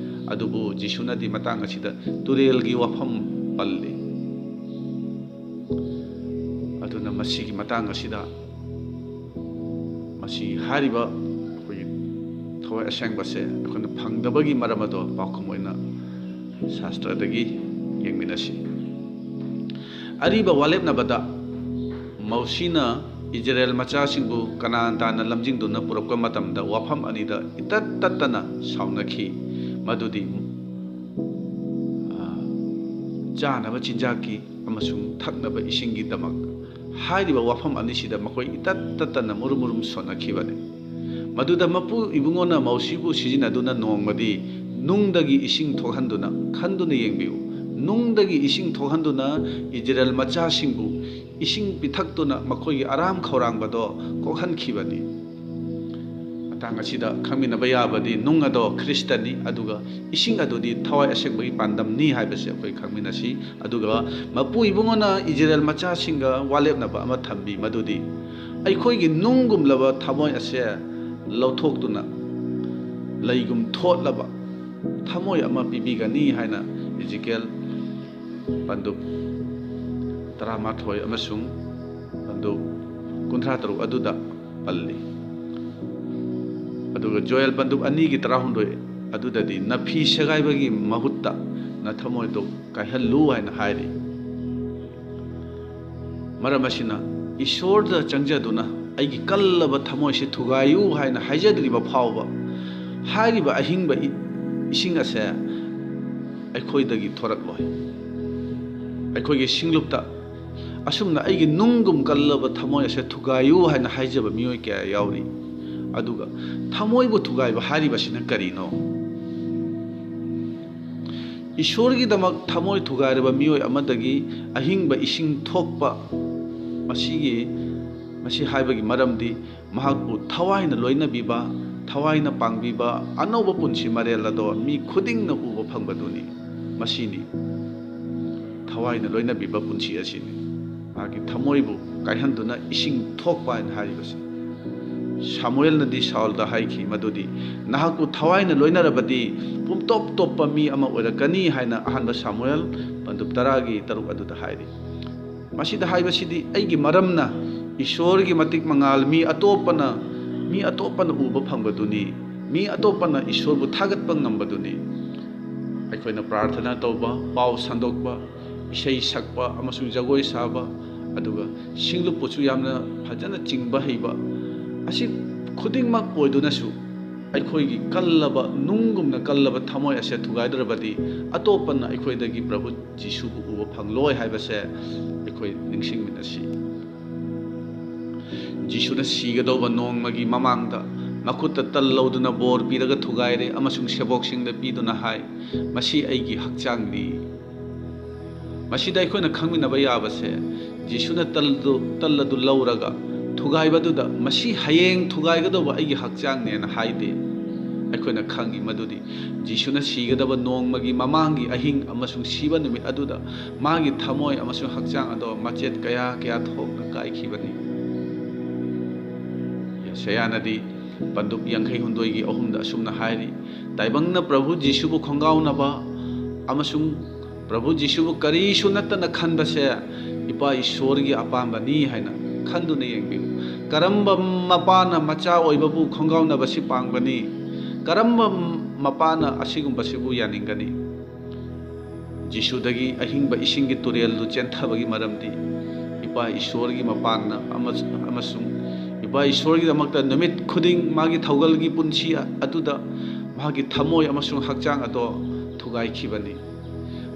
ꯑꯗꯨꯕꯨ ꯖꯤꯁꯨꯅꯗꯤ ꯃꯇꯥꯡ ꯑꯁꯤꯗ ꯇꯨꯔꯦꯜꯒꯤ ꯋꯥꯐꯝ ꯄꯜꯂꯤ꯫ ꯑꯗꯨꯅ ꯃꯁꯤꯒꯤ ꯃꯇꯥꯡ ꯑꯁꯤꯗ ꯃꯁꯤ ꯍꯥꯏꯔꯤꯕ ꯑꯩꯈꯣꯏꯒꯤ ꯊꯋꯥꯏ ꯑꯁꯦꯡꯕꯁꯦ ꯑꯩꯈꯣꯏꯅ ꯐꯪꯗꯕꯒꯤ ꯃꯔꯝ ꯑꯗꯣ ꯄꯥꯎꯈꯨꯝ ꯑꯣꯏꯅ ꯁꯥꯁꯇ꯭ꯔꯗꯒꯤ ꯌꯦꯡꯃꯤꯟꯅꯁꯤ꯫ ꯑꯔꯤꯕ ꯋꯥꯂꯦꯞꯅꯕꯗ ꯃꯧꯁꯤꯅ ꯏꯖꯔꯦꯜ ꯃꯆꯥꯁꯤꯡꯕꯨ ꯀꯅꯥꯟ ꯇꯥꯟꯅ ꯂꯝꯖꯤꯡꯗꯨꯅ ꯄꯨꯔꯛꯄ ꯃꯇꯝꯗ ꯋꯥꯐꯝ ꯑꯅꯤꯗ ꯏꯇꯠ ꯇꯠꯇꯅ ꯁꯥꯎꯅꯈꯤ꯫ ꯃꯗꯨꯗꯤ, ꯑ, ꯆꯥꯅꯕ ꯆꯤꯟꯖꯥꯛꯀꯤ ꯑꯃꯁꯨꯡ ꯊꯛꯅꯕ ꯏꯁꯤꯡꯒꯤꯗꯃꯛ ꯍꯥꯏꯔꯤꯕ ꯋꯥꯐꯝ ꯑꯅꯤꯁꯤꯗ ꯃꯈꯣꯏ ꯏꯇꯠ ꯇꯠꯇꯅ ꯃꯨꯔꯨꯝ ꯃꯨꯔꯨꯝ ꯁꯣꯟꯅꯈꯤꯕꯅꯤ꯫ ꯃꯗꯨꯗ ꯃꯄꯨ ꯏꯕꯨꯡꯉꯣꯅ ꯃꯧꯁꯤꯕꯨ ꯁꯤꯖꯤꯟꯅꯗꯨꯅ ꯅꯣꯡꯃꯗꯤ ꯅꯨꯡꯗꯒꯤ ꯏꯁꯤꯡ ꯊꯣꯛꯍꯟꯗꯨꯅ, ꯈꯟꯗꯨꯅ ꯌꯦꯡꯕꯤꯌꯨ, ꯅꯨꯡꯗꯒꯤ ꯏꯁꯤꯡ ꯊꯣꯛꯍꯟꯗꯨꯅ ꯏꯖꯔꯦꯜ ꯃꯆꯥꯁꯤꯡꯕꯨ ꯏꯁꯤꯡ ꯄꯤꯊꯛꯇꯨꯅ ꯃꯈꯣꯏꯒꯤ ꯑꯔꯥꯝ ꯈꯧꯔꯥꯡꯕꯗꯣ ꯀꯣꯛꯍꯟꯈꯤꯕꯅꯤ꯫ ꯃꯇꯥꯡ ꯑꯁꯤꯗ ꯈꯪꯃꯤꯟꯅꯕ ꯌꯥꯕꯗꯤ ꯅꯨꯡ ꯑꯗꯣ ꯈ꯭ꯔꯤꯁꯇꯅꯤ, ꯑꯗꯨꯒ ꯏꯁꯤꯡ ꯑꯗꯨꯗꯤ ꯊꯋꯥꯏ ꯑꯁꯦꯡꯕꯒꯤ ꯄꯥꯟꯗꯝꯅꯤ ꯍꯥꯏꯕꯁꯤ ꯑꯩꯈꯣꯏ ꯈꯪꯃꯤꯟꯅꯁꯤ꯫ ꯑꯗꯨꯒ ꯃꯄꯨ ꯏꯕꯨꯡꯉꯣꯅ ꯏꯖꯔꯦꯜ ꯃꯆꯥꯁꯤꯡꯒ ꯋꯥꯂꯦꯞꯅꯕ ꯑꯃ ꯊꯝꯕꯤ, ꯃꯗꯨꯗꯤ ꯑꯩꯈꯣꯏꯒꯤ ꯅꯨꯡꯒꯨꯝꯂꯕ ꯊꯃꯣꯏ ꯑꯁꯦ ꯂꯧꯊꯣꯛꯇꯨꯅ ꯂꯩꯒꯨꯝ ꯊꯣꯠꯂꯕ ꯊꯃꯣꯏ ꯑꯃ ꯄꯤꯕꯤꯒꯅꯤ ꯍꯥꯏꯅ ꯏꯖꯤꯀꯦꯜ ꯄꯟꯗꯨꯞ ꯇꯔꯥꯃꯥꯊꯣꯏ ꯑꯃꯁꯨꯡ ꯄꯟꯗꯨꯞ ꯀꯨꯟꯊ꯭ꯔꯥ ꯇꯔꯨꯛ ꯑꯗꯨꯗ ꯄꯜꯂꯤ꯫ ꯑꯗꯨꯒ ꯖꯣꯌꯦꯜ ꯄꯟꯗꯨꯞ ꯑꯅꯤꯒꯤ ꯇꯔꯥꯍꯨꯝꯗꯣꯏ ꯑꯗꯨꯗꯗꯤ ꯅꯐꯤ ꯁꯦꯒꯥꯏꯕꯒꯤ ꯃꯍꯨꯠꯇ ꯅꯊꯃꯣꯏꯗꯨ ꯀꯥꯏꯍꯜꯂꯨ ꯍꯥꯏꯅ ꯍꯥꯏꯔꯤ꯫ ꯃꯔꯝ ꯑꯁꯤꯅ ꯏꯁꯣꯔꯗ ꯆꯪꯖꯗꯨꯅ ꯑꯩꯒꯤ ꯀꯜꯂꯕ ꯊꯃꯣꯏꯁꯤ ꯊꯨꯒꯥꯏꯌꯨ ꯍꯥꯏꯅ ꯍꯥꯏꯖꯗ꯭ꯔꯤꯕ ꯐꯥꯎꯕ ꯍꯥꯏꯔꯤꯕ ꯑꯍꯤꯡꯕ ꯏ-, ꯏꯁꯤꯡ ꯑꯁꯦ ꯑꯩꯈꯣꯏꯗꯒꯤ ꯊꯣꯔꯛꯂꯣꯏ꯫ ꯑꯩꯈꯣꯏꯒꯤ ꯁꯤꯡꯂꯨꯞꯇ ꯑꯁꯨꯝꯅ ꯑꯩꯒꯤ ꯅꯨꯡꯒꯨꯝ ꯀꯜꯂꯕ ꯊꯃꯣꯏ ꯑꯁꯦ ꯊꯨꯒꯥꯏꯌꯨ ꯍꯥꯏꯅ ꯍꯥꯏꯖꯕ ꯃꯤꯑꯣꯏ ꯀꯌꯥ ꯌꯥꯎꯔꯤ꯫ ꯑꯗꯨꯒ ꯊꯃꯣꯏꯕꯨ ꯊꯨꯒꯥꯏꯕ ꯍꯥꯏꯔꯤꯕꯁꯤꯅ ꯀꯔꯤꯅꯣ? ꯏꯁꯣꯔꯒꯤꯗꯃꯛ ꯊꯃꯣꯏ ꯊꯨꯒꯥꯏꯔꯕ ꯃꯤꯑꯣꯏ ꯑꯃꯗꯒꯤ ꯑꯍꯤꯡꯕ ꯏꯁꯤꯡ ꯊꯣꯛꯄ, ꯃꯁꯤꯒꯤ, ꯃꯁꯤ ꯍꯥꯏꯕꯒꯤ ꯃꯔꯝꯗꯤ ꯃꯍꯥꯛꯄꯨ ꯊꯋꯥꯏꯅ ꯂꯣꯏꯅꯕꯤꯕ, ꯊꯋꯥꯏꯅ ꯄꯥꯡꯕꯤꯕ ꯑꯅꯧꯕ ꯄꯨꯟꯁꯤ ꯃꯔꯦꯜ ꯑꯗꯣ ꯃꯤ ꯈꯨꯗꯤꯡꯅ ꯎꯕ ꯐꯪꯕꯗꯨꯅꯤ꯫ ꯃꯁꯤꯅꯤ ꯊꯋꯥꯏꯅ ꯂꯣꯏꯅꯕꯤꯕ ꯄꯨꯟꯁꯤ ꯑꯁꯤꯅꯤ꯫ ꯃꯥꯒꯤ ꯊꯃꯣꯏꯕꯨ ꯀꯥꯏꯍꯟꯗꯨꯅ ꯏꯁꯤꯡ ꯊꯣꯛꯄ ꯍꯥꯏꯅ ꯍꯥꯏꯔꯤꯕꯁꯤ꯫ ꯁꯥꯃꯨꯑꯦꯜꯅꯗꯤ ꯁꯥꯎꯜꯗ ꯍꯥꯏꯈꯤ ꯃꯗꯨꯗꯤ, "ꯅꯍꯥꯛꯄꯨ ꯊꯋꯥꯏꯅ ꯂꯣꯏꯅꯔꯕꯗꯤ ꯄꯨꯝꯇꯣꯞ ꯇꯣꯞꯄ ꯃꯤ ꯑꯃ ꯑꯣꯏꯔꯛꯀꯅꯤ" ꯍꯥꯏꯅ ꯑꯍꯥꯟꯕ ꯁꯥꯃꯨꯑꯦꯜ ꯄꯟꯗꯨꯞ ꯇꯔꯥꯒꯤ ꯇꯔꯨꯛ ꯑꯗꯨꯗ ꯍꯥꯏꯔꯤ꯫ ꯃꯁꯤꯗ ꯍꯥꯏꯕꯁꯤꯗꯤ ꯑꯩꯒꯤ ꯃꯔꯝꯅ ꯏꯁꯣꯔꯒꯤ ꯃꯇꯤꯛ ꯃꯉꯥꯜ ꯃꯤ ꯑꯇꯣꯞꯄꯅ, ꯃꯤ ꯑꯇꯣꯞꯄꯅ ꯎꯕ ꯐꯪꯕꯗꯨꯅꯤ, ꯃꯤ ꯑꯇꯣꯞꯄꯅ ꯏꯁꯣꯔꯕꯨ ꯊꯥꯒꯠꯄ ꯉꯝꯕꯗꯨꯅꯤ꯫ ꯑꯩꯈꯣꯏꯅ ꯄ꯭ꯔꯥꯔꯊꯅꯥ ꯇꯧꯕ, ꯄꯥꯎ ꯁꯟꯗꯣꯛꯄ, ꯏꯁꯩ ꯁꯛꯄ ꯑꯃꯁꯨꯡ ꯖꯒꯣꯏ ꯁꯥꯕ, ꯑꯗꯨꯒ ꯁꯤꯡꯂꯨꯞꯄꯨꯁꯨ ꯌꯥꯝꯅ ꯐꯖꯅ ꯆꯤꯡꯕ ꯍꯩꯕ, ꯑꯁꯤ ꯈꯨꯗꯤꯡꯃꯛ ꯑꯣꯏꯗꯨꯅꯁꯨ ꯑꯩꯈꯣꯏꯒꯤ ꯀꯜꯂꯕ, ꯅꯨꯡꯒꯨꯝꯅ ꯀꯜꯂꯕ ꯊꯃꯣꯏ ꯑꯁꯦ ꯊꯨꯒꯥꯏꯗ꯭ꯔꯕꯗꯤ ꯑꯇꯣꯞꯄꯅ ꯑꯩꯈꯣꯏꯗꯒꯤ ꯄ꯭ꯔꯚꯨ ꯖꯤꯁꯨꯕꯨ ꯎꯕ ꯐꯪꯂꯣꯏ ꯍꯥꯏꯕꯁꯦ ꯑꯩꯈꯣꯏ ꯅꯤꯡꯁꯤꯡꯃꯤꯟꯅꯁꯤ꯫ ꯖꯤꯁꯨꯅ ꯁꯤꯒꯗꯧꯕ ꯅꯣꯡꯃꯒꯤ ꯃꯃꯥꯡꯗ ꯃꯈꯨꯠꯇ ꯇꯜ ꯂꯧꯗꯨꯅ ꯕꯣꯔ ꯄꯤꯔꯒ ꯊꯨꯒꯥꯏꯔꯦ ꯑꯃꯁꯨꯡ ꯁꯦꯕꯣꯛꯁꯤꯡꯗ ꯄꯤꯗꯨꯅ ꯍꯥꯏ, "ꯃꯁꯤ ꯑꯩꯒꯤ ꯍꯛꯆꯥꯡꯅꯤ"꯫ ꯃꯁꯤꯗ ꯑꯩꯈꯣꯏꯅ ꯈꯪꯃꯤꯟꯅꯕ ꯌꯥꯕꯁꯦ, ꯖꯤꯁꯨꯅ ꯇꯜꯗꯨ, ꯇꯜ ꯑꯗꯨ ꯂꯧꯔꯒ ꯊꯨꯒꯥꯏꯕꯗꯨꯗ, "ꯃꯁꯤ ꯍꯌꯦꯡ ꯊꯨꯒꯥꯏꯒꯗꯧꯕ ꯑꯩꯒꯤ ꯍꯛꯆꯥꯡꯅꯦꯅ" ꯍꯥꯏꯗꯦ꯫ ꯑꯩꯈꯣꯏꯅ ꯈꯪꯉꯤ ꯃꯗꯨꯗꯤ ꯖꯤꯁꯨꯅ ꯁꯤꯒꯗꯕ ꯅꯣꯡꯃꯒꯤ ꯃꯃꯥꯡꯒꯤ ꯑꯍꯤꯡ ꯑꯃꯁꯨꯡ ꯁꯤꯕ ꯅꯨꯃꯤꯠ ꯑꯗꯨꯗ ꯃꯥꯒꯤ ꯊꯃꯣꯏ ꯑꯃꯁꯨꯡ ꯍꯛꯆꯥꯡ ꯑꯗꯣ ꯃꯆꯦꯠ ꯀꯌꯥ ꯀꯌꯥ ꯊꯣꯛꯅ ꯀꯥꯏꯈꯤꯕꯅꯤ꯫ ꯌꯦꯁꯥꯌꯥꯅꯗꯤ ꯄꯟꯗꯨꯞ ꯌꯥꯡꯈꯩ ꯍꯨꯝꯗꯣꯏꯒꯤ ꯑꯍꯨꯝꯗ ꯑꯁꯨꯝꯅ ꯍꯥꯏꯔꯤ, "ꯇꯥꯏꯕꯪꯅ ꯄ꯭ꯔꯚꯨ ꯖꯤꯁꯨꯕꯨ ꯈꯣꯡꯒꯥꯎꯅꯕ ꯑꯃꯁꯨꯡ ꯄ꯭ꯔꯚꯨ ꯖꯤꯁꯨꯕꯨ ꯀꯔꯤꯁꯨ ꯅꯠꯇꯅ ꯈꯟꯕꯁꯦ ꯏꯄꯥ ꯏꯁꯣꯔꯒꯤ ꯑꯄꯥꯝꯕꯅꯤ ꯍꯥꯏꯅ ꯈꯟꯗꯨꯅ ꯌꯦꯡꯕꯤꯌꯨ꯫ ꯀꯔꯝꯕ ꯃꯄꯥꯅ ꯃꯆꯥ ꯑꯣꯏꯕꯕꯨ ꯈꯣꯡꯒꯥꯎꯅꯕꯁꯤ ꯄꯥꯝꯒꯅꯤ? ꯀꯔꯝꯕ ꯃꯄꯥꯅ ꯑꯁꯤꯒꯨꯝꯕꯁꯤꯕꯨ ꯌꯥꯅꯤꯡꯒꯅꯤ?" ꯖꯤꯁꯨꯗꯒꯤ ꯑꯍꯤꯡꯕ ꯏꯁꯤꯡꯒꯤ ꯇꯨꯔꯦꯜꯗꯨ ꯆꯦꯟꯊꯕꯒꯤ ꯃꯔꯝꯗꯤ ꯏꯄꯥ ꯏꯁꯣꯔꯒꯤ ꯃꯄꯥꯟꯅ ꯑꯃ-, ꯑꯃꯁꯨꯡ ꯏꯄꯥ ꯏꯁꯣꯔꯒꯤꯗꯃꯛꯇ ꯅꯨꯃꯤꯠ ꯈꯨꯗꯤꯡ ꯃꯥꯒꯤ ꯊꯧꯒꯜꯒꯤ ꯄꯨꯟꯁꯤ ꯑꯗꯨꯗ ꯃꯥꯒꯤ ꯊꯃꯣꯏ ꯑꯃꯁꯨꯡ ꯍꯛꯆꯥꯡ ꯑꯗꯣ ꯊꯨꯒꯥꯏꯈꯤꯕꯅꯤ꯫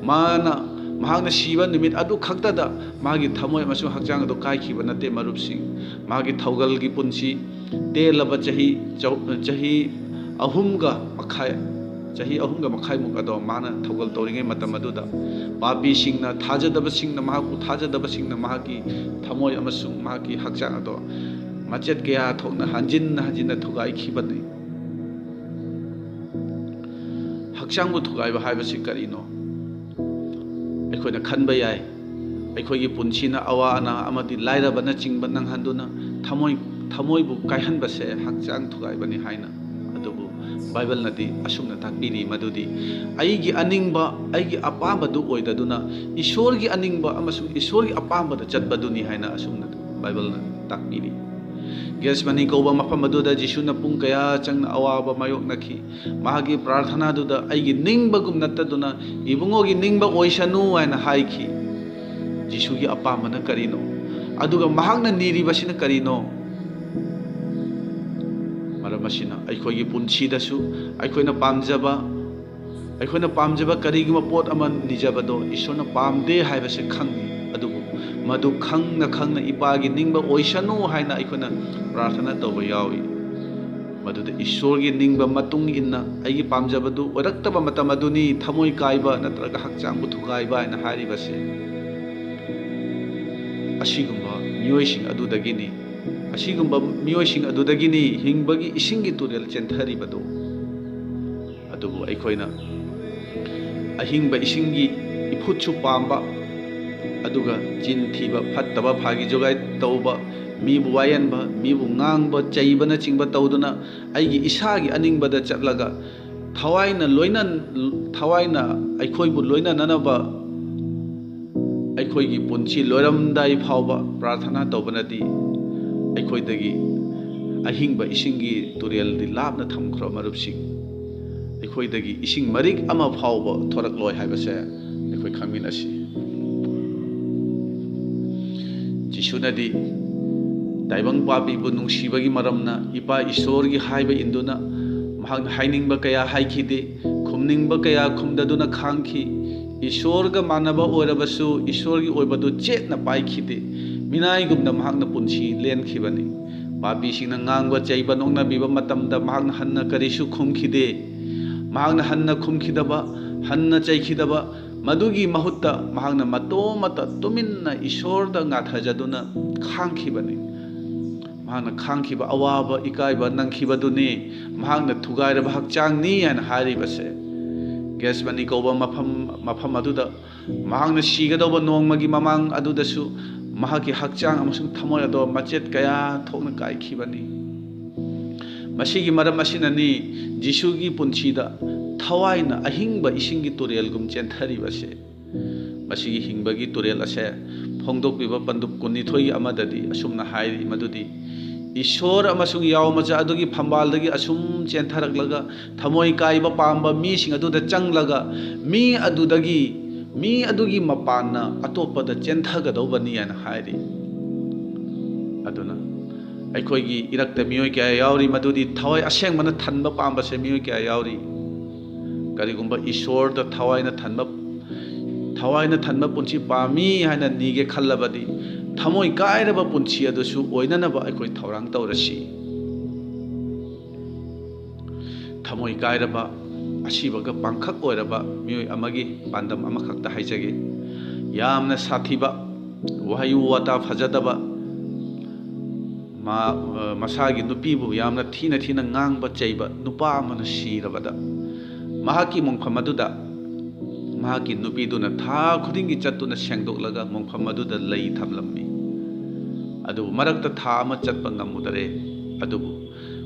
ꯃꯥꯅ, ꯃꯍꯥꯛꯅ ꯁꯤꯕ ꯅꯨꯃꯤꯠ ꯑꯗꯨ ꯈꯛꯇꯗ ꯃꯥꯒꯤ ꯊꯃꯣꯏ ꯑꯃꯁꯨꯡ ꯍꯛꯆꯥꯡ ꯑꯗꯨ ꯀꯥꯏꯈꯤꯕ ꯅꯠꯇꯦ, ꯃꯔꯨꯞꯁꯤꯡ꯫ ꯃꯥꯒꯤ ꯊꯧꯒꯜꯒꯤ ꯄꯨꯟꯁꯤ ꯇꯦꯜꯂꯕ ꯆꯍꯤ ꯆꯧ-, ꯆꯍꯤ ꯑꯍꯨꯝꯒ ꯃꯈꯥꯏ ꯆꯍꯤ ꯑꯍꯨꯝꯒ ꯃꯈꯥꯏꯃꯨꯛ ꯑꯗꯣ ꯃꯥꯅ ꯊꯧꯒꯜ ꯇꯧꯔꯤꯉꯩ ꯃꯇꯝ ꯑꯗꯨꯗ, ꯄꯥꯄꯤꯁꯤꯡꯅ, ꯊꯥꯖꯗꯕꯁꯤꯡꯅ ꯃꯍꯥꯛꯄꯨ, ꯊꯥꯖꯗꯕꯁꯤꯡꯅ ꯃꯍꯥꯛꯀꯤ ꯊꯃꯣꯏ ꯑꯃꯁꯨꯡ ꯃꯍꯥꯛꯀꯤ ꯍꯛꯆꯥꯡ ꯑꯗꯣ ꯃꯆꯦꯠ ꯀꯌꯥ ꯊꯣꯛꯅ ꯍꯟꯖꯤꯟ ꯍꯟꯖꯤꯟꯅ ꯊꯨꯒꯥꯏꯈꯤꯕꯅꯤ꯫ ꯍꯛꯆꯥꯡꯕꯨ ꯊꯨꯒꯥꯏꯕ ꯍꯥꯏꯕꯁꯤ ꯀꯔꯤꯅꯣ? ꯑꯩꯈꯣꯏꯅ ꯈꯟꯕ ꯌꯥꯏ, ꯑꯩꯈꯣꯏꯒꯤ ꯄꯨꯟꯁꯤꯅ ꯑꯋꯥ ꯑꯅꯥ ꯑꯃꯗꯤ ꯂꯥꯏꯔꯕꯅꯆꯤꯡꯕ ꯅꯪꯍꯟꯗꯨꯅ ꯊꯃꯣꯏ, ꯊꯃꯣꯏꯕꯨ ꯀꯥꯏꯍꯟꯕꯁꯦ ꯍꯛꯆꯥꯡ ꯊꯨꯒꯥꯏꯕꯅꯤ ꯍꯥꯏꯅ꯫ ꯑꯗꯨꯕꯨ ꯕꯥꯏꯕꯜꯅꯗꯤ ꯑꯁꯨꯝꯅ ꯇꯥꯛꯄꯤꯔꯤ, ꯃꯗꯨꯗꯤ ꯑꯩꯒꯤ ꯑꯅꯤꯡꯕ, ꯑꯩꯒꯤ ꯑꯄꯥꯝꯕꯗꯨ ꯑꯣꯏꯗꯗꯨꯅ ꯏꯁꯣꯔꯒꯤ ꯑꯅꯤꯡꯕ ꯑꯃꯁꯨꯡ ꯏꯁꯣꯔꯒꯤ ꯑꯄꯥꯝꯕꯗ ꯆꯠꯄꯗꯨꯅꯤ ꯍꯥꯏꯅ ꯑꯁꯨꯝꯅ ꯕꯥꯏꯕꯜꯅ ꯇꯥꯛꯄꯤꯔꯤ꯫ ꯒꯦꯁꯃꯅꯤ ꯀꯧꯕ ꯃꯐꯝ ꯑꯗꯨꯗ ꯖꯤꯁꯨꯅ ꯄꯨꯡ ꯀꯌꯥ ꯆꯪꯅ ꯑꯋꯥꯕ ꯃꯥꯌꯣꯛꯅꯈꯤ꯫ ꯃꯍꯥꯛꯀꯤ ꯄ꯭ꯔꯥꯔꯊꯅꯥꯗꯨꯗ "ꯑꯩꯒꯤ ꯅꯤꯡꯕꯒꯨꯝ ꯅꯠꯇꯗꯨꯅ ꯏꯕꯨꯡꯉꯣꯒꯤ ꯅꯤꯡꯕ ꯑꯣꯏꯁꯅꯨ" ꯍꯥꯏꯅ ꯍꯥꯏꯈꯤ꯫ ꯖꯤꯁꯨꯒꯤ ꯑꯄꯥꯝꯕꯅ ꯀꯔꯤꯅꯣ? ꯑꯗꯨꯒ ꯃꯍꯥꯛꯅ ꯅꯤꯔꯤꯕꯁꯤꯅ ꯀꯔꯤꯅꯣ? ꯃꯔꯝ ꯑꯁꯤꯅ ꯑꯩꯈꯣꯏꯒꯤ ꯄꯨꯟꯁꯤꯗꯁꯨ ꯑꯩꯈꯣꯏꯅ ꯄꯥꯝꯖꯕ, ꯑꯩꯈꯣꯏꯅ ꯄꯥꯝꯖꯕ ꯀꯔꯤꯒꯨꯝꯕ ꯄꯣꯠ ꯑꯃ ꯅꯤꯖꯕꯗꯣ ꯏꯁꯣꯔꯅ ꯄꯥꯝꯗꯦ ꯍꯥꯏꯕꯁꯦ ꯈꯪꯏ꯫ ꯑꯗꯨꯕꯨ ꯃꯗꯨ ꯈꯪꯅ ꯈꯪꯅ "ꯏꯄꯥꯒꯤ ꯅꯤꯡꯕ ꯑꯣꯏꯁꯅꯨ" ꯍꯥꯏꯅ ꯑꯩꯈꯣꯏꯅ ꯄ꯭ꯔꯥꯔꯊꯅꯥ ꯇꯧꯕ ꯌꯥꯎꯏ꯫ ꯃꯗꯨꯗ ꯏꯁꯣꯔꯒꯤ ꯅꯤꯡꯕ ꯃꯇꯨꯡ ꯏꯟꯅ ꯑꯩꯒꯤ ꯄꯥꯝꯖꯕꯗꯨ ꯑꯣꯏꯔꯛꯇꯕ ꯃꯇꯝ ꯑꯗꯨꯅꯤ ꯊꯃꯣꯏ ꯀꯥꯏꯕ ꯅꯠꯇ꯭ꯔꯒ ꯍꯛꯆꯥꯡꯕꯨ ꯊꯨꯒꯥꯏꯕ ꯍꯥꯏꯅ ꯍꯥꯏꯔꯤꯕꯁꯦ꯫ ꯑꯁꯤꯒꯨꯝꯕ ꯃꯤꯑꯣꯏꯁꯤꯡ ꯑꯗꯨꯗꯒꯤꯅꯤ, ꯑꯁꯤꯒꯨꯝꯕ ꯃꯤꯑꯣꯏꯁꯤꯡ ꯑꯗꯨꯗꯒꯤꯅꯤ ꯍꯤꯡꯕꯒꯤ ꯏꯁꯤꯡꯒꯤ ꯇꯨꯔꯦꯜ ꯆꯦꯟꯊꯔꯤꯕꯗꯨ꯫ ꯑꯗꯨꯕꯨ ꯑꯩꯈꯣꯏꯅ ꯑꯍꯤꯡꯕ ꯏꯁꯤꯡꯒꯤ ꯏꯐꯨꯠꯁꯨ ꯄꯥꯝꯕ, ꯑꯗꯨꯒ ꯆꯤꯟ ꯊꯤꯕ, ꯐꯠꯇꯕ ꯐꯥꯒꯤ ꯖꯣꯒꯥꯏ ꯇꯧꯕ, ꯃꯤꯕꯨ ꯋꯥꯌꯦꯟꯕ, ꯃꯤꯕꯨ ꯉꯥꯡꯕ, ꯆꯩꯕꯅꯆꯤꯡꯕ ꯇꯧꯗꯨꯅ ꯑꯩꯒꯤ ꯏꯁꯥꯒꯤ ꯑꯅꯤꯡꯕꯗ ꯆꯠꯂꯒ ꯊꯋꯥꯏꯅ ꯂꯣꯏꯅ, ꯊꯋꯥꯏꯅ ꯑꯩꯈꯣꯏꯕꯨ ꯂꯣꯏꯅꯅꯅꯕ ꯑꯩꯈꯣꯏꯒꯤ ꯄꯨꯟꯁꯤ ꯂꯣꯏꯔꯝꯗꯥꯏ ꯐꯥꯎꯕ ꯄ꯭ꯔꯥꯔꯊꯅꯥ ꯇꯧꯕꯅꯗꯤ ꯑꯩꯈꯣꯏꯗꯒꯤ ꯑꯍꯤꯡꯕ ꯏꯁꯤꯡꯒꯤ ꯇꯨꯔꯦꯜꯗꯤ ꯂꯥꯞꯅ ꯊꯝꯈ꯭ꯔꯣ, ꯃꯔꯨꯞꯁꯤꯡ꯫ ꯑꯩꯈꯣꯏꯗꯒꯤ ꯏꯁꯤꯡ ꯃꯔꯤꯛ ꯑꯃ ꯐꯥꯎꯕ ꯊꯣꯔꯛꯂꯣꯏ ꯍꯥꯏꯕꯁꯦ ꯑꯩꯈꯣꯏ ꯈꯪꯃꯤꯟꯅꯁꯤ꯫ ꯖꯤꯁꯨꯅꯗꯤ ꯇꯥꯏꯕꯪ ꯄꯥꯄꯤꯕꯨ ꯅꯨꯡꯁꯤꯕꯒꯤ ꯃꯔꯝꯅ ꯏꯄꯥ ꯏꯁꯣꯔꯒꯤ ꯍꯥꯏꯕ ꯏꯟꯗꯨꯅ ꯃꯍꯥꯛꯅ ꯍꯥꯏꯅꯤꯡꯕ ꯀꯌꯥ ꯍꯥꯏꯈꯤꯗꯦ, ꯈꯨꯝꯅꯤꯡꯕ ꯀꯌꯥ ꯈꯨꯝꯗꯗꯨꯅ ꯈꯥꯡꯈꯤ꯫ ꯏꯁꯣꯔꯒ ꯃꯥꯟꯅꯕ ꯑꯣꯏꯔꯕꯁꯨ ꯏꯁꯣꯔꯒꯤ ꯑꯣꯏꯕꯗꯨ ꯆꯦꯠꯅ ꯄꯥꯏꯈꯤꯗꯦ꯫ ꯃꯤꯅꯥꯏꯒꯨꯝꯅ ꯃꯍꯥꯛꯅ ꯄꯨꯟꯁꯤ ꯂꯦꯟꯈꯤꯕꯅꯤ꯫ ꯄꯥꯄꯤꯁꯤꯡꯅ ꯉꯥꯡꯕ, ꯆꯩꯕ, ꯅꯣꯛꯅꯕꯤꯕ ꯃꯇꯝꯗ ꯃꯍꯥꯛꯅ ꯍꯟꯅ ꯀꯔꯤꯁꯨ ꯈꯨꯝꯈꯤꯗꯦ꯫ ꯃꯍꯥꯛꯅ ꯍꯟꯅ ꯈꯨꯝꯈꯤꯗꯕ, ꯍꯟꯅ ꯆꯩꯈꯤꯗꯕ, ꯃꯗꯨꯒꯤ ꯃꯍꯨꯠꯇ ꯃꯍꯥꯛꯅ ꯃꯇꯣꯝꯇ ꯇꯨꯃꯤꯟꯅ ꯏꯁꯣꯔꯗ ꯉꯥꯊꯖꯗꯨꯅ ꯈꯥꯡꯈꯤꯕꯅꯤ꯫ ꯃꯍꯥꯛꯅ ꯈꯥꯡꯈꯤꯕ ꯑꯋꯥꯕ, ꯏꯀꯥꯏꯕ ꯅꯪꯈꯤꯕꯗꯨꯅꯤ ꯃꯍꯥꯛꯅ ꯊꯨꯒꯥꯏꯔꯕ ꯍꯛꯆꯥꯡꯅꯤ ꯍꯥꯏꯅ ꯍꯥꯏꯔꯤꯕꯁꯦ꯫ ꯒꯦꯁꯃꯅꯤ ꯀꯧꯕ ꯃꯐꯝ, ꯃꯐꯝ ꯑꯗꯨꯗ ꯃꯍꯥꯛꯅ ꯁꯤꯒꯗꯧꯕ ꯅꯣꯡꯃꯒꯤ ꯃꯃꯥꯡ ꯑꯗꯨꯗꯁꯨ ꯃꯍꯥꯛꯀꯤ ꯍꯛꯆꯥꯡ ꯑꯃꯁꯨꯡ ꯊꯃꯣꯏ ꯑꯗꯣ ꯃꯆꯦꯠ ꯀꯌꯥ ꯊꯣꯛꯅ ꯀꯥꯏꯈꯤꯕꯅꯤ꯫ ꯃꯁꯤꯒꯤ ꯃꯔꯝ ꯑꯁꯤꯅꯅꯤ ꯖꯤꯁꯨꯒꯤ ꯄꯨꯟꯁꯤꯗ ꯊꯋꯥꯏꯅ ꯑꯍꯤꯡꯕ ꯏꯁꯤꯡꯒꯤ ꯇꯨꯔꯦꯜꯒꯨꯝ ꯆꯦꯟꯊꯔꯤꯕꯁꯦ꯫ ꯃꯁꯤꯒꯤ ꯍꯤꯡꯕꯒꯤ ꯇꯨꯔꯦꯜ ꯑꯁꯦ ꯐꯣꯡꯗꯣꯛꯄꯤꯕ ꯄꯟꯗꯨꯞ ꯀꯨꯟꯅꯤꯊꯣꯏꯒꯤ ꯑꯃꯗꯗꯤ ꯑꯁꯨꯝꯅ ꯍꯥꯏꯔꯤ ꯃꯗꯨꯗꯤ, "ꯏꯁꯣꯔ ꯑꯃꯁꯨꯡ ꯌꯥꯎꯃꯆꯥ ꯑꯗꯨꯒꯤ ꯐꯝꯕꯥꯜꯗꯒꯤ ꯑꯁꯨꯝ ꯆꯦꯟꯊꯔꯛꯂꯒ ꯊꯃꯣꯏ ꯀꯥꯏꯕ ꯄꯥꯝꯕ ꯃꯤꯁꯤꯡ ꯑꯗꯨꯗ ꯆꯪꯂꯒ ꯃꯤ ꯑꯗꯨꯗꯒꯤ, ꯃꯤ ꯑꯗꯨꯒꯤ ꯃꯄꯥꯟꯅ ꯑꯇꯣꯞꯄꯗ ꯆꯦꯟꯊꯒꯗꯧꯕꯅꯤ" ꯍꯥꯏꯅ ꯍꯥꯏꯔꯤ꯫ ꯑꯗꯨꯅ ꯑꯩꯈꯣꯏꯒꯤ ꯏꯔꯛꯇ ꯃꯤꯑꯣꯏ ꯀꯌꯥ ꯌꯥꯎꯔꯤ ꯃꯗꯨꯗꯤ ꯊꯋꯥꯏ ꯑꯁꯦꯡꯕꯅ ꯊꯟꯕ ꯄꯥꯝꯕꯁꯦ ꯃꯤꯑꯣꯏ ꯀꯌꯥ ꯌꯥꯎꯔꯤ꯫ ꯀꯔꯤꯒꯨꯝꯕ ꯏꯁꯣꯔꯗ ꯊꯋꯥꯏꯅ ꯊꯟꯕ, ꯊꯋꯥꯏꯅ ꯊꯟꯕ ꯄꯨꯟꯁꯤ ꯄꯥꯝꯃꯤ ꯍꯥꯏꯅ ꯅꯤꯒꯦ ꯈꯜꯂꯕꯗꯤ, ꯊꯃꯣꯏ ꯀꯥꯏꯔꯕ ꯄꯨꯟꯁꯤ ꯑꯗꯨꯁꯨ ꯑꯣꯏꯅꯅꯕ ꯑꯩꯈꯣꯏ ꯊꯧꯔꯥꯡ ꯇꯧꯔꯁꯤ꯫ ꯊꯃꯣꯏ ꯀꯥꯏꯔꯕ, ꯑꯁꯤꯕꯒ ꯄꯥꯡꯈꯛ ꯑꯣꯏꯔꯕ ꯃꯤꯑꯣꯏ ꯑꯃꯒꯤ ꯄꯥꯟꯗꯝ ꯑꯃꯈꯛꯇ ꯍꯥꯏꯖꯒꯦ꯫ ꯌꯥꯝꯅ ꯁꯥꯊꯤꯕ, ꯋꯥꯍꯩ ꯋꯥꯇꯥ ꯐꯖꯗꯕ, ꯃꯥ, ꯑ, ꯃꯁꯥꯒꯤ ꯅꯨꯄꯤꯕꯨ ꯌꯥꯝꯅ ꯊꯤꯅ ꯊꯤꯅ ꯉꯥꯡꯕ ꯆꯩꯕ ꯅꯨꯄꯥ ꯑꯃꯅ ꯁꯤꯔꯕꯗ, ꯃꯍꯥꯛꯀꯤ ꯃꯣꯡꯐꯝ ꯑꯗꯨꯗ ꯃꯍꯥꯛꯀꯤ ꯅꯨꯄꯤꯗꯨꯅ ꯊꯥ ꯈꯨꯗꯤꯡꯒꯤ ꯆꯠꯇꯨꯅ ꯁꯦꯡꯗꯣꯛꯂꯒ ꯃꯣꯡꯐꯝ ꯑꯗꯨꯗ ꯂꯩ ꯊꯝꯂꯝꯃꯤ꯫ ꯑꯗꯨꯕꯨ ꯃꯔꯛꯇ ꯊꯥ ꯑꯃ ꯆꯠꯄ ꯉꯝꯃꯨꯗꯔꯦ꯫ ꯑꯗꯨꯕꯨ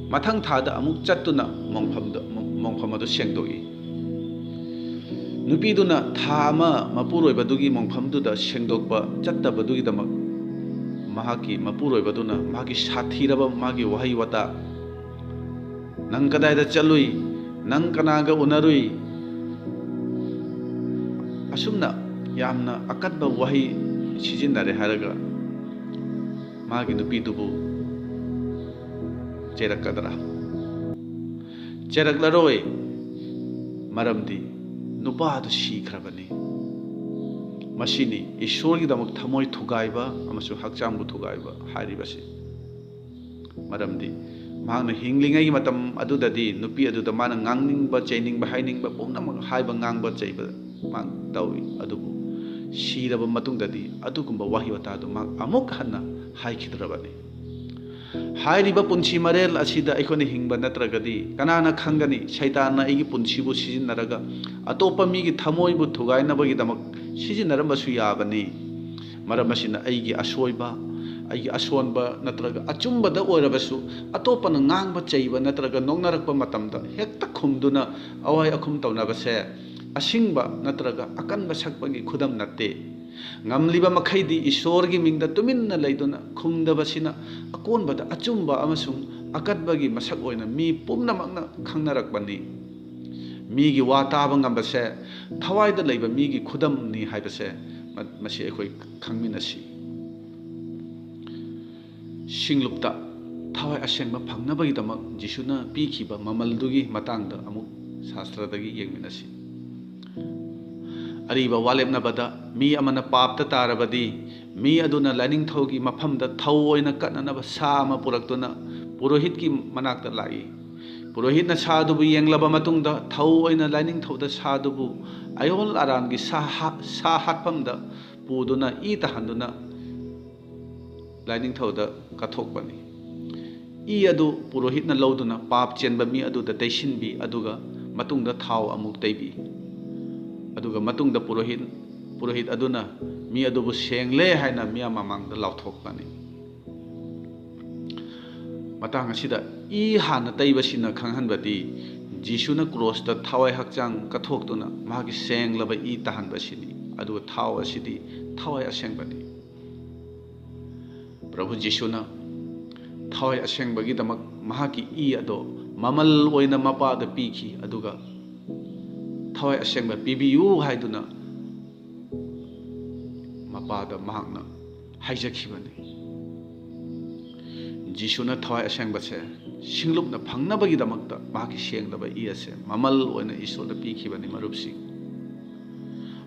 ꯃꯊꯪ ꯊꯥꯗ ꯑꯃꯨꯛ ꯆꯠꯇꯨꯅ ꯃꯣꯡꯐꯝꯗ, ꯃꯣꯡꯐꯝ ꯑꯗꯨ ꯁꯦꯡꯗꯣꯛꯏ꯫ ꯅꯨꯄꯤꯗꯨꯅ ꯊꯥ ꯑꯃ ꯃꯄꯨꯔꯣꯏꯕꯗꯨꯒꯤ ꯃꯣꯡꯐꯝꯗꯨꯗ ꯁꯦꯡꯗꯣꯛꯄ ꯆꯠꯇꯕꯗꯨꯒꯤꯗꯃꯛ ꯃꯍꯥꯛꯀꯤ ꯃꯄꯨꯔꯣꯏꯕꯗꯨꯅ ꯃꯍꯥꯛꯀꯤ ꯁꯥꯊꯤꯔꯕ ꯃꯥꯒꯤ ꯋꯥꯍꯩ ꯋꯥꯇꯥ, "ꯅꯪ ꯀꯗꯥꯏꯗ ꯆꯠꯂꯨꯏ? ꯅꯪ ꯀꯅꯥꯒ ꯎꯅꯔꯨꯏ?" ꯑꯁꯨꯝꯅ ꯌꯥꯝꯅ ꯑꯀꯟꯕ ꯋꯥꯍꯩ ꯁꯤꯖꯤꯟꯅꯔꯦ ꯍꯥꯏꯔꯒ ꯃꯥꯒꯤ ꯅꯨꯄꯤꯗꯨꯕꯨ ꯆꯩꯔꯛꯀꯗ꯭ꯔꯥ? ꯆꯩꯔꯛꯂꯔꯣꯏ, ꯃꯔꯝꯗꯤ ꯅꯨꯄꯥ ꯑꯗꯨ ꯁꯤꯈ꯭ꯔꯕꯅꯤ꯫ ꯃꯁꯤꯅꯤ ꯏꯁꯣꯔꯒꯤꯗꯃꯛ ꯊꯃꯣꯏ ꯊꯨꯒꯥꯏꯕ ꯑꯃꯁꯨꯡ ꯍꯛꯆꯥꯡꯕꯨ ꯊꯨꯒꯥꯏꯕ ꯍꯥꯏꯔꯤꯕꯁꯤ꯫ ꯃꯔꯝꯗꯤ ꯃꯍꯥꯛꯅ ꯍꯤꯡꯂꯤꯉꯩꯒꯤ ꯃꯇꯝ ꯑꯗꯨꯗꯗꯤ ꯅꯨꯄꯤ ꯑꯗꯨꯗ ꯃꯥꯅ ꯉꯥꯡꯅꯤꯡꯕ, ꯆꯩꯅꯤꯡꯕ, ꯍꯥꯏꯅꯤꯡꯕ ꯄꯨꯝꯅꯃꯛ ꯍꯥꯏꯕ, ꯉꯥꯡꯕ, ꯆꯩꯕ ꯃꯍꯥꯛ ꯇꯧꯏ꯫ ꯑꯗꯨꯕꯨ ꯁꯤꯔꯕ ꯃꯇꯨꯡꯗꯗꯤ ꯑꯗꯨꯒꯨꯝꯕ ꯋꯥꯍꯩ ꯋꯥꯇꯥꯗꯨ ꯃꯍꯥꯛ ꯑꯃꯨꯛ ꯍꯟꯅ ꯍꯥꯏꯈꯤꯗ꯭ꯔꯕꯅꯤ꯫ ꯍꯥꯏꯔꯤꯕ ꯄꯨꯟꯁꯤ ꯃꯔꯦꯜ ꯑꯁꯤꯗ ꯑꯩꯈꯣꯏꯅ ꯍꯤꯡꯕ ꯅꯠꯇ꯭ꯔꯒꯗꯤ, ꯀꯅꯥꯅ ꯈꯪꯒꯅꯤ? ꯁꯩꯇꯥꯟꯅ ꯑꯩꯒꯤ ꯄꯨꯟꯁꯤꯕꯨ ꯁꯤꯖꯤꯟꯅꯔꯒ ꯑꯇꯣꯞꯄ ꯃꯤꯒꯤ ꯊꯃꯣꯏꯕꯨ ꯊꯨꯒꯥꯏꯅꯕꯒꯤꯗꯃꯛ ꯁꯤꯖꯤꯟꯅꯔꯝꯕꯁꯨ ꯌꯥꯕꯅꯤ꯫ ꯃꯔꯝ ꯑꯁꯤꯅ, ꯑꯩꯒꯤ ꯑꯁꯣꯏꯕ, ꯑꯩꯒꯤ ꯑꯁꯣꯟꯕ ꯅꯠꯇ꯭ꯔꯒ ꯑꯆꯨꯝꯕꯗ ꯑꯣꯏꯔꯕꯁꯨ, ꯑꯇꯣꯞꯄꯅ ꯉꯥꯡꯕ, ꯆꯩꯕ ꯅꯠꯇ꯭ꯔꯒ ꯅꯣꯛꯅꯔꯛꯄ ꯃꯇꯝꯗ ꯍꯦꯛꯇ ꯈꯨꯝꯗꯨꯅ ꯑꯋꯥꯏ ꯑꯈꯨꯝ ꯇꯧꯅꯕꯁꯦ ꯑꯁꯤꯡꯕ ꯅꯠꯇ꯭ꯔꯒ ꯑꯀꯟꯕ ꯁꯛꯄꯒꯤ ꯈꯨꯗꯝ ꯅꯠꯇꯦ꯫ ꯉꯝꯂꯤꯕ ꯃꯈꯩꯗꯤ ꯏꯁꯣꯔꯒꯤ ꯃꯤꯡꯗ ꯇꯨꯃꯤꯟꯅ ꯂꯩꯗꯨꯅ ꯈꯨꯝꯗꯕꯁꯤꯅ ꯑꯀꯣꯟꯕꯗ ꯑꯆꯨꯝꯕ ꯑꯃꯁꯨꯡ ꯑꯀꯟꯕꯒꯤ ꯃꯁꯛ ꯑꯣꯏꯅ ꯃꯤ ꯄꯨꯝꯅꯃꯛꯅ ꯈꯪꯅꯔꯛꯄꯅꯤ꯫ ꯃꯤꯒꯤ ꯋꯥ ꯇꯥꯕ ꯉꯝꯕꯁꯦ ꯊꯋꯥꯏꯗ ꯂꯩꯕ ꯃꯤꯒꯤ ꯈꯨꯗꯝꯅꯤ ꯍꯥꯏꯕꯁꯦ ꯃ-, ꯃꯁꯤ ꯑꯩꯈꯣꯏ ꯈꯪꯃꯤꯟꯅꯁꯤ꯫ ꯁꯤꯡꯂꯨꯞꯇ ꯊꯋꯥꯏ ꯑꯁꯦꯡꯕ ꯐꯪꯅꯕꯒꯤꯗꯃꯛ ꯖꯤꯁꯨꯅ ꯄꯤꯈꯤꯕ ꯃꯃꯜꯗꯨꯒꯤ ꯃꯇꯥꯡꯗ ꯑꯃꯨꯛ ꯁꯥꯁꯇ꯭ꯔꯗꯒꯤ ꯌꯦꯡꯃꯤꯟꯅꯁꯤ꯫ ꯑꯔꯤꯕ ꯋꯥꯂꯦꯞꯅꯕꯗ ꯃꯤ ꯑꯃꯅ ꯄꯥꯞꯇ ꯇꯥꯔꯕꯗꯤ, ꯃꯤ ꯑꯗꯨꯅ ꯂꯥꯏꯅꯤꯡꯊꯧꯒꯤ ꯃꯐꯝꯗ ꯊꯧ ꯑꯣꯏꯅ ꯀꯠꯅꯅꯕ ꯁꯥ ꯑꯃ ꯄꯨꯔꯛꯇꯨꯅ ꯄꯨꯔꯣꯍꯤꯠꯀꯤ ꯃꯅꯥꯛꯇ ꯂꯥꯛꯏ꯫ ꯄꯨꯔꯣꯍꯤꯠꯅ ꯁꯥ ꯑꯗꯨꯕꯨ ꯌꯦꯡꯂꯕ ꯃꯇꯨꯡꯗ, ꯊꯧ ꯑꯣꯏꯅ ꯂꯥꯏꯅꯤꯡꯊꯧꯗ ꯁꯥ ꯑꯗꯨꯕꯨ ꯑꯌꯣꯜ ꯑꯔꯥꯟꯒꯤ ꯁꯥ ꯍꯥ-, ꯁꯥ ꯍꯥꯠꯐꯝꯗ ꯄꯨꯗꯨꯅ ꯏ ꯇꯥꯍꯟꯗꯨꯅ ꯂꯥꯏꯅꯤꯡꯊꯧꯗ ꯀꯠꯊꯣꯛꯄꯅꯤ꯫ ꯏ ꯑꯗꯨ ꯄꯨꯔꯣꯍꯤꯠꯅ ꯂꯧꯗꯨꯅ ꯄꯥꯞ ꯆꯦꯟꯕ ꯃꯤ ꯑꯗꯨꯗ ꯇꯩꯁꯤꯟꯕꯤ, ꯑꯗꯨꯒ ꯃꯇꯨꯡꯗ ꯊꯥꯎ ꯑꯃꯨꯛ ꯇꯩꯕꯤ꯫ ꯑꯗꯨꯒ ꯃꯇꯨꯡꯗ ꯄꯨꯔꯣꯍꯤꯠ, ꯄꯨꯔꯣꯍꯤꯠ ꯑꯗꯨꯅ ꯃꯤ ꯑꯗꯨꯕꯨ ꯁꯦꯡꯂꯦ ꯍꯥꯏꯅ ꯃꯤꯌꯥꯝ ꯃꯃꯥꯡꯗ ꯂꯥꯎꯊꯣꯛꯄꯅꯤ꯫ ꯃꯇꯥꯡ ꯑꯁꯤꯗ ꯏ ꯍꯥꯟꯅ ꯇꯩꯕꯁꯤꯅ ꯈꯪꯍꯟꯕꯗꯤ, ꯖꯤꯁꯨꯅ ꯀ꯭ꯔꯣꯁꯇ ꯊꯋꯥꯏ ꯍꯛꯆꯥꯡ ꯀꯠꯊꯣꯛꯇꯨꯅ ꯃꯍꯥꯛꯀꯤ ꯁꯦꯡꯂꯕ ꯏ ꯇꯥꯍꯟꯕꯁꯤꯅꯤ꯫ ꯑꯗꯨꯒ ꯊꯥꯎ ꯑꯁꯤꯗꯤ ꯊꯋꯥꯏ ꯑꯁꯦꯡꯕꯅꯤ꯫ ꯄ꯭ꯔꯚꯨ ꯖꯤꯁꯨꯅ ꯊꯋꯥꯏ ꯑꯁꯦꯡꯕꯒꯤꯗꯃꯛ ꯃꯍꯥꯛꯀꯤ ꯏ ꯑꯗꯣ ꯃꯃꯜ ꯑꯣꯏꯅ ꯃꯄꯥꯗ ꯄꯤꯈꯤ, ꯑꯗꯨꯒ ꯊꯋꯥꯏ ꯑꯁꯦꯡꯕ ꯄꯤꯕꯤꯌꯨ ꯍꯥꯏꯗꯨꯅ ꯃꯄꯥꯗ ꯃꯍꯥꯛꯅ ꯍꯥꯏꯖꯈꯤꯕꯅꯤ꯫ ꯖꯤꯁꯨꯅ ꯊꯋꯥꯏ ꯑꯁꯦꯡꯕꯁꯦ ꯁꯤꯡꯂꯨꯞꯅ ꯐꯪꯅꯕꯒꯤꯗꯃꯛꯇ ꯃꯍꯥꯛꯀꯤ ꯁꯦꯡꯂꯕ ꯏ ꯑꯁꯦ ꯃꯃꯜ ꯑꯣꯏꯅ ꯏꯁꯣꯔꯗ ꯄꯤꯈꯤꯕꯅꯤ, ꯃꯔꯨꯞꯁꯤꯡ꯫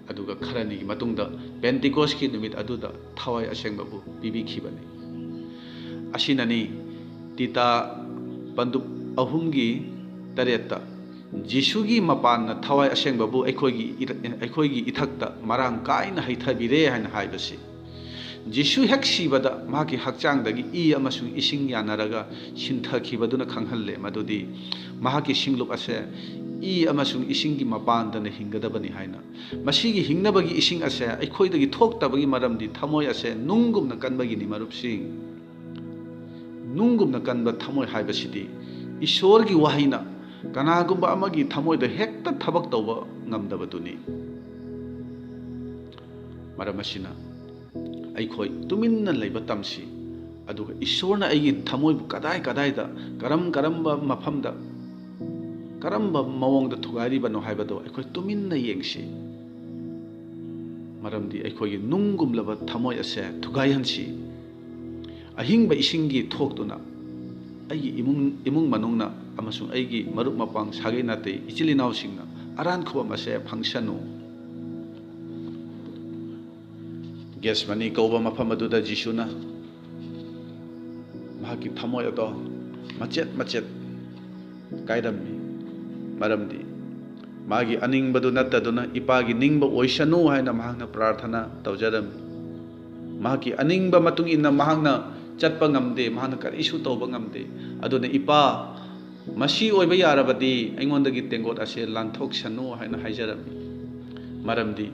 ꯑꯗꯨꯒ ꯈꯔꯅꯤꯒꯤ ꯃꯇꯨꯡꯗ ꯄꯦꯟꯇꯤꯀꯣꯁꯀꯤ ꯅꯨꯃꯤꯠ ꯑꯗꯨꯗ ꯊꯋꯥꯏ ꯑꯁꯦꯡꯕꯕꯨ ꯄꯤꯕꯤꯈꯤꯕꯅꯤ꯫ ꯑꯁꯤꯅꯅꯤ ꯇꯤꯇꯥ ꯄꯟꯗꯨꯞ ꯑꯍꯨꯝꯒꯤ ꯇꯔꯦꯠꯇ, "ꯖꯤꯁꯨꯒꯤ ꯃꯄꯥꯟꯅ ꯊꯋꯥꯏ ꯑꯁꯦꯡꯕꯕꯨ ꯑꯩꯈꯣꯏꯒꯤ ꯏꯔ-, ꯑꯩꯈꯣꯏꯒꯤ ꯏꯊꯛꯇ ꯃꯔꯥꯡ ꯀꯥꯏꯅ ꯍꯩꯊꯕꯤꯔꯦ" ꯍꯥꯏꯅ ꯍꯥꯏꯕꯁꯤ꯫ ꯖꯤꯁꯨ ꯍꯦꯛ ꯁꯤꯕꯗ ꯃꯍꯥꯛꯀꯤ ꯍꯛꯆꯥꯡꯗꯒꯤ ꯏ ꯑꯃꯁꯨꯡ ꯏꯁꯤꯡ ꯌꯥꯅꯔꯒ ꯁꯤꯟꯊꯈꯤꯕꯗꯨꯅ ꯈꯪꯍꯜꯂꯦ ꯃꯗꯨꯗꯤ ꯃꯍꯥꯛꯀꯤ ꯁꯤꯡꯂꯨꯞ ꯑꯁꯦ ꯏ ꯑꯃꯁꯨꯡ ꯏꯁꯤꯡꯒꯤ ꯃꯄꯥꯟꯗꯅ ꯍꯤꯡꯒꯗꯕꯅꯤ ꯍꯥꯏꯅ꯫ ꯃꯁꯤꯒꯤ ꯍꯤꯡꯅꯕꯒꯤ ꯏꯁꯤꯡ ꯑꯁꯦ ꯑꯩꯈꯣꯏꯗꯒꯤ ꯊꯣꯛꯇꯕꯒꯤ ꯃꯔꯝꯗꯤ ꯊꯃꯣꯏ ꯑꯁꯦ ꯅꯨꯡꯒꯨꯝꯅ ꯀꯟꯕꯒꯤꯅꯤ, ꯃꯔꯨꯞꯁꯤꯡ꯫ ꯅꯨꯡꯒꯨꯝꯅ ꯀꯟꯕ ꯊꯃꯣꯏ ꯍꯥꯏꯕꯁꯤꯗꯤ ꯏꯁꯣꯔꯒꯤ ꯋꯥꯍꯩꯅ ꯀꯅꯥꯒꯨꯝꯕ ꯑꯃꯒꯤ ꯊꯃꯣꯏꯗ ꯍꯦꯛꯇ ꯊꯕꯛ ꯇꯧꯕ ꯉꯝꯗꯕꯗꯨꯅꯤ꯫ ꯃꯔꯝ ꯑꯁꯤꯅ ꯑꯩꯈꯣꯏ ꯇꯨꯃꯤꯟꯅ ꯂꯩꯕ ꯇꯝꯁꯤ, ꯑꯗꯨꯒ ꯏꯁꯣꯔꯅ ꯑꯩꯒꯤ ꯊꯃꯣꯏꯕꯨ ꯀꯗꯥꯏ ꯀꯗꯥꯏꯗ, ꯀꯔꯝ ꯀꯔꯝꯕ ꯃꯐꯝꯗ, ꯀꯔꯝꯕ ꯃꯑꯣꯡꯗ ꯊꯨꯒꯥꯏꯔꯤꯕꯅꯣ ꯍꯥꯏꯕꯗꯣ ꯑꯩꯈꯣꯏ ꯇꯨꯃꯤꯟꯅ ꯌꯦꯡꯁꯤ꯫ ꯃꯔꯝꯗꯤ ꯑꯩꯈꯣꯏꯒꯤ ꯅꯨꯡꯒꯨꯝꯂꯕ ꯊꯃꯣꯏ ꯑꯁꯦ ꯊꯨꯒꯥꯏꯍꯟꯁꯤ꯫ ꯑꯍꯤꯡꯕ ꯏꯁꯤꯡꯒꯤ ꯊꯣꯛꯇꯨꯅ ꯑꯩꯒꯤ ꯏꯃꯨꯡ, ꯏꯃꯨꯡ ꯃꯅꯨꯡꯅ ꯑꯃꯁꯨꯡ ꯑꯩꯒꯤ ꯃꯔꯨꯞ ꯃꯄꯥꯡ, ꯁꯥꯒꯩ ꯅꯥꯇꯩ, ꯏꯆꯤꯜ ꯏꯅꯥꯎꯁꯤꯡꯅ ꯑꯔꯥꯟ ꯈꯨꯕꯝ ꯑꯁꯦ ꯐꯪꯁꯅꯨ꯫ ꯒꯦꯁꯃꯅꯤ ꯀꯧꯕ ꯃꯐꯝ ꯑꯗꯨꯗ ꯖꯤꯁꯨꯅ ꯃꯍꯥꯛꯀꯤ ꯊꯃꯣꯏ ꯑꯗꯣ ꯃꯆꯦꯠ ꯃꯆꯦꯠ ꯀꯥꯏꯔꯝꯃꯤ꯫ ꯃꯔꯝꯗꯤ ꯃꯥꯒꯤ ꯑꯅꯤꯡꯕꯗꯨ ꯅꯠꯇꯗꯨꯅ ꯏꯄꯥꯒꯤ ꯅꯤꯡꯕ ꯑꯣꯏꯁꯅꯨ ꯍꯥꯏꯅ ꯃꯍꯥꯛꯅ ꯄ꯭ꯔꯥꯔꯊꯅꯥ ꯇꯧꯖꯔꯝꯃꯤ꯫ ꯃꯍꯥꯛꯀꯤ ꯑꯅꯤꯡꯕ ꯃꯇꯨꯡ ꯏꯟꯅ ꯃꯍꯥꯛꯅ ꯆꯠꯄ ꯉꯝꯗꯦ, ꯃꯍꯥꯛꯅ ꯀꯔꯤꯁꯨ ꯇꯧꯕ ꯉꯝꯗꯦ꯫ ꯑꯗꯨꯅ "ꯏꯄꯥ, ꯃꯁꯤ ꯑꯣꯏꯕ ꯌꯥꯔꯕꯗꯤ ꯑꯩꯉꯣꯟꯗꯒꯤ ꯇꯦꯡꯀꯣꯠ ꯑꯁꯦ ꯂꯥꯟꯊꯣꯛꯁꯅꯨ" ꯍꯥꯏꯅ ꯍꯥꯏꯖꯔꯝꯃꯤ꯫ ꯃꯔꯝꯗꯤ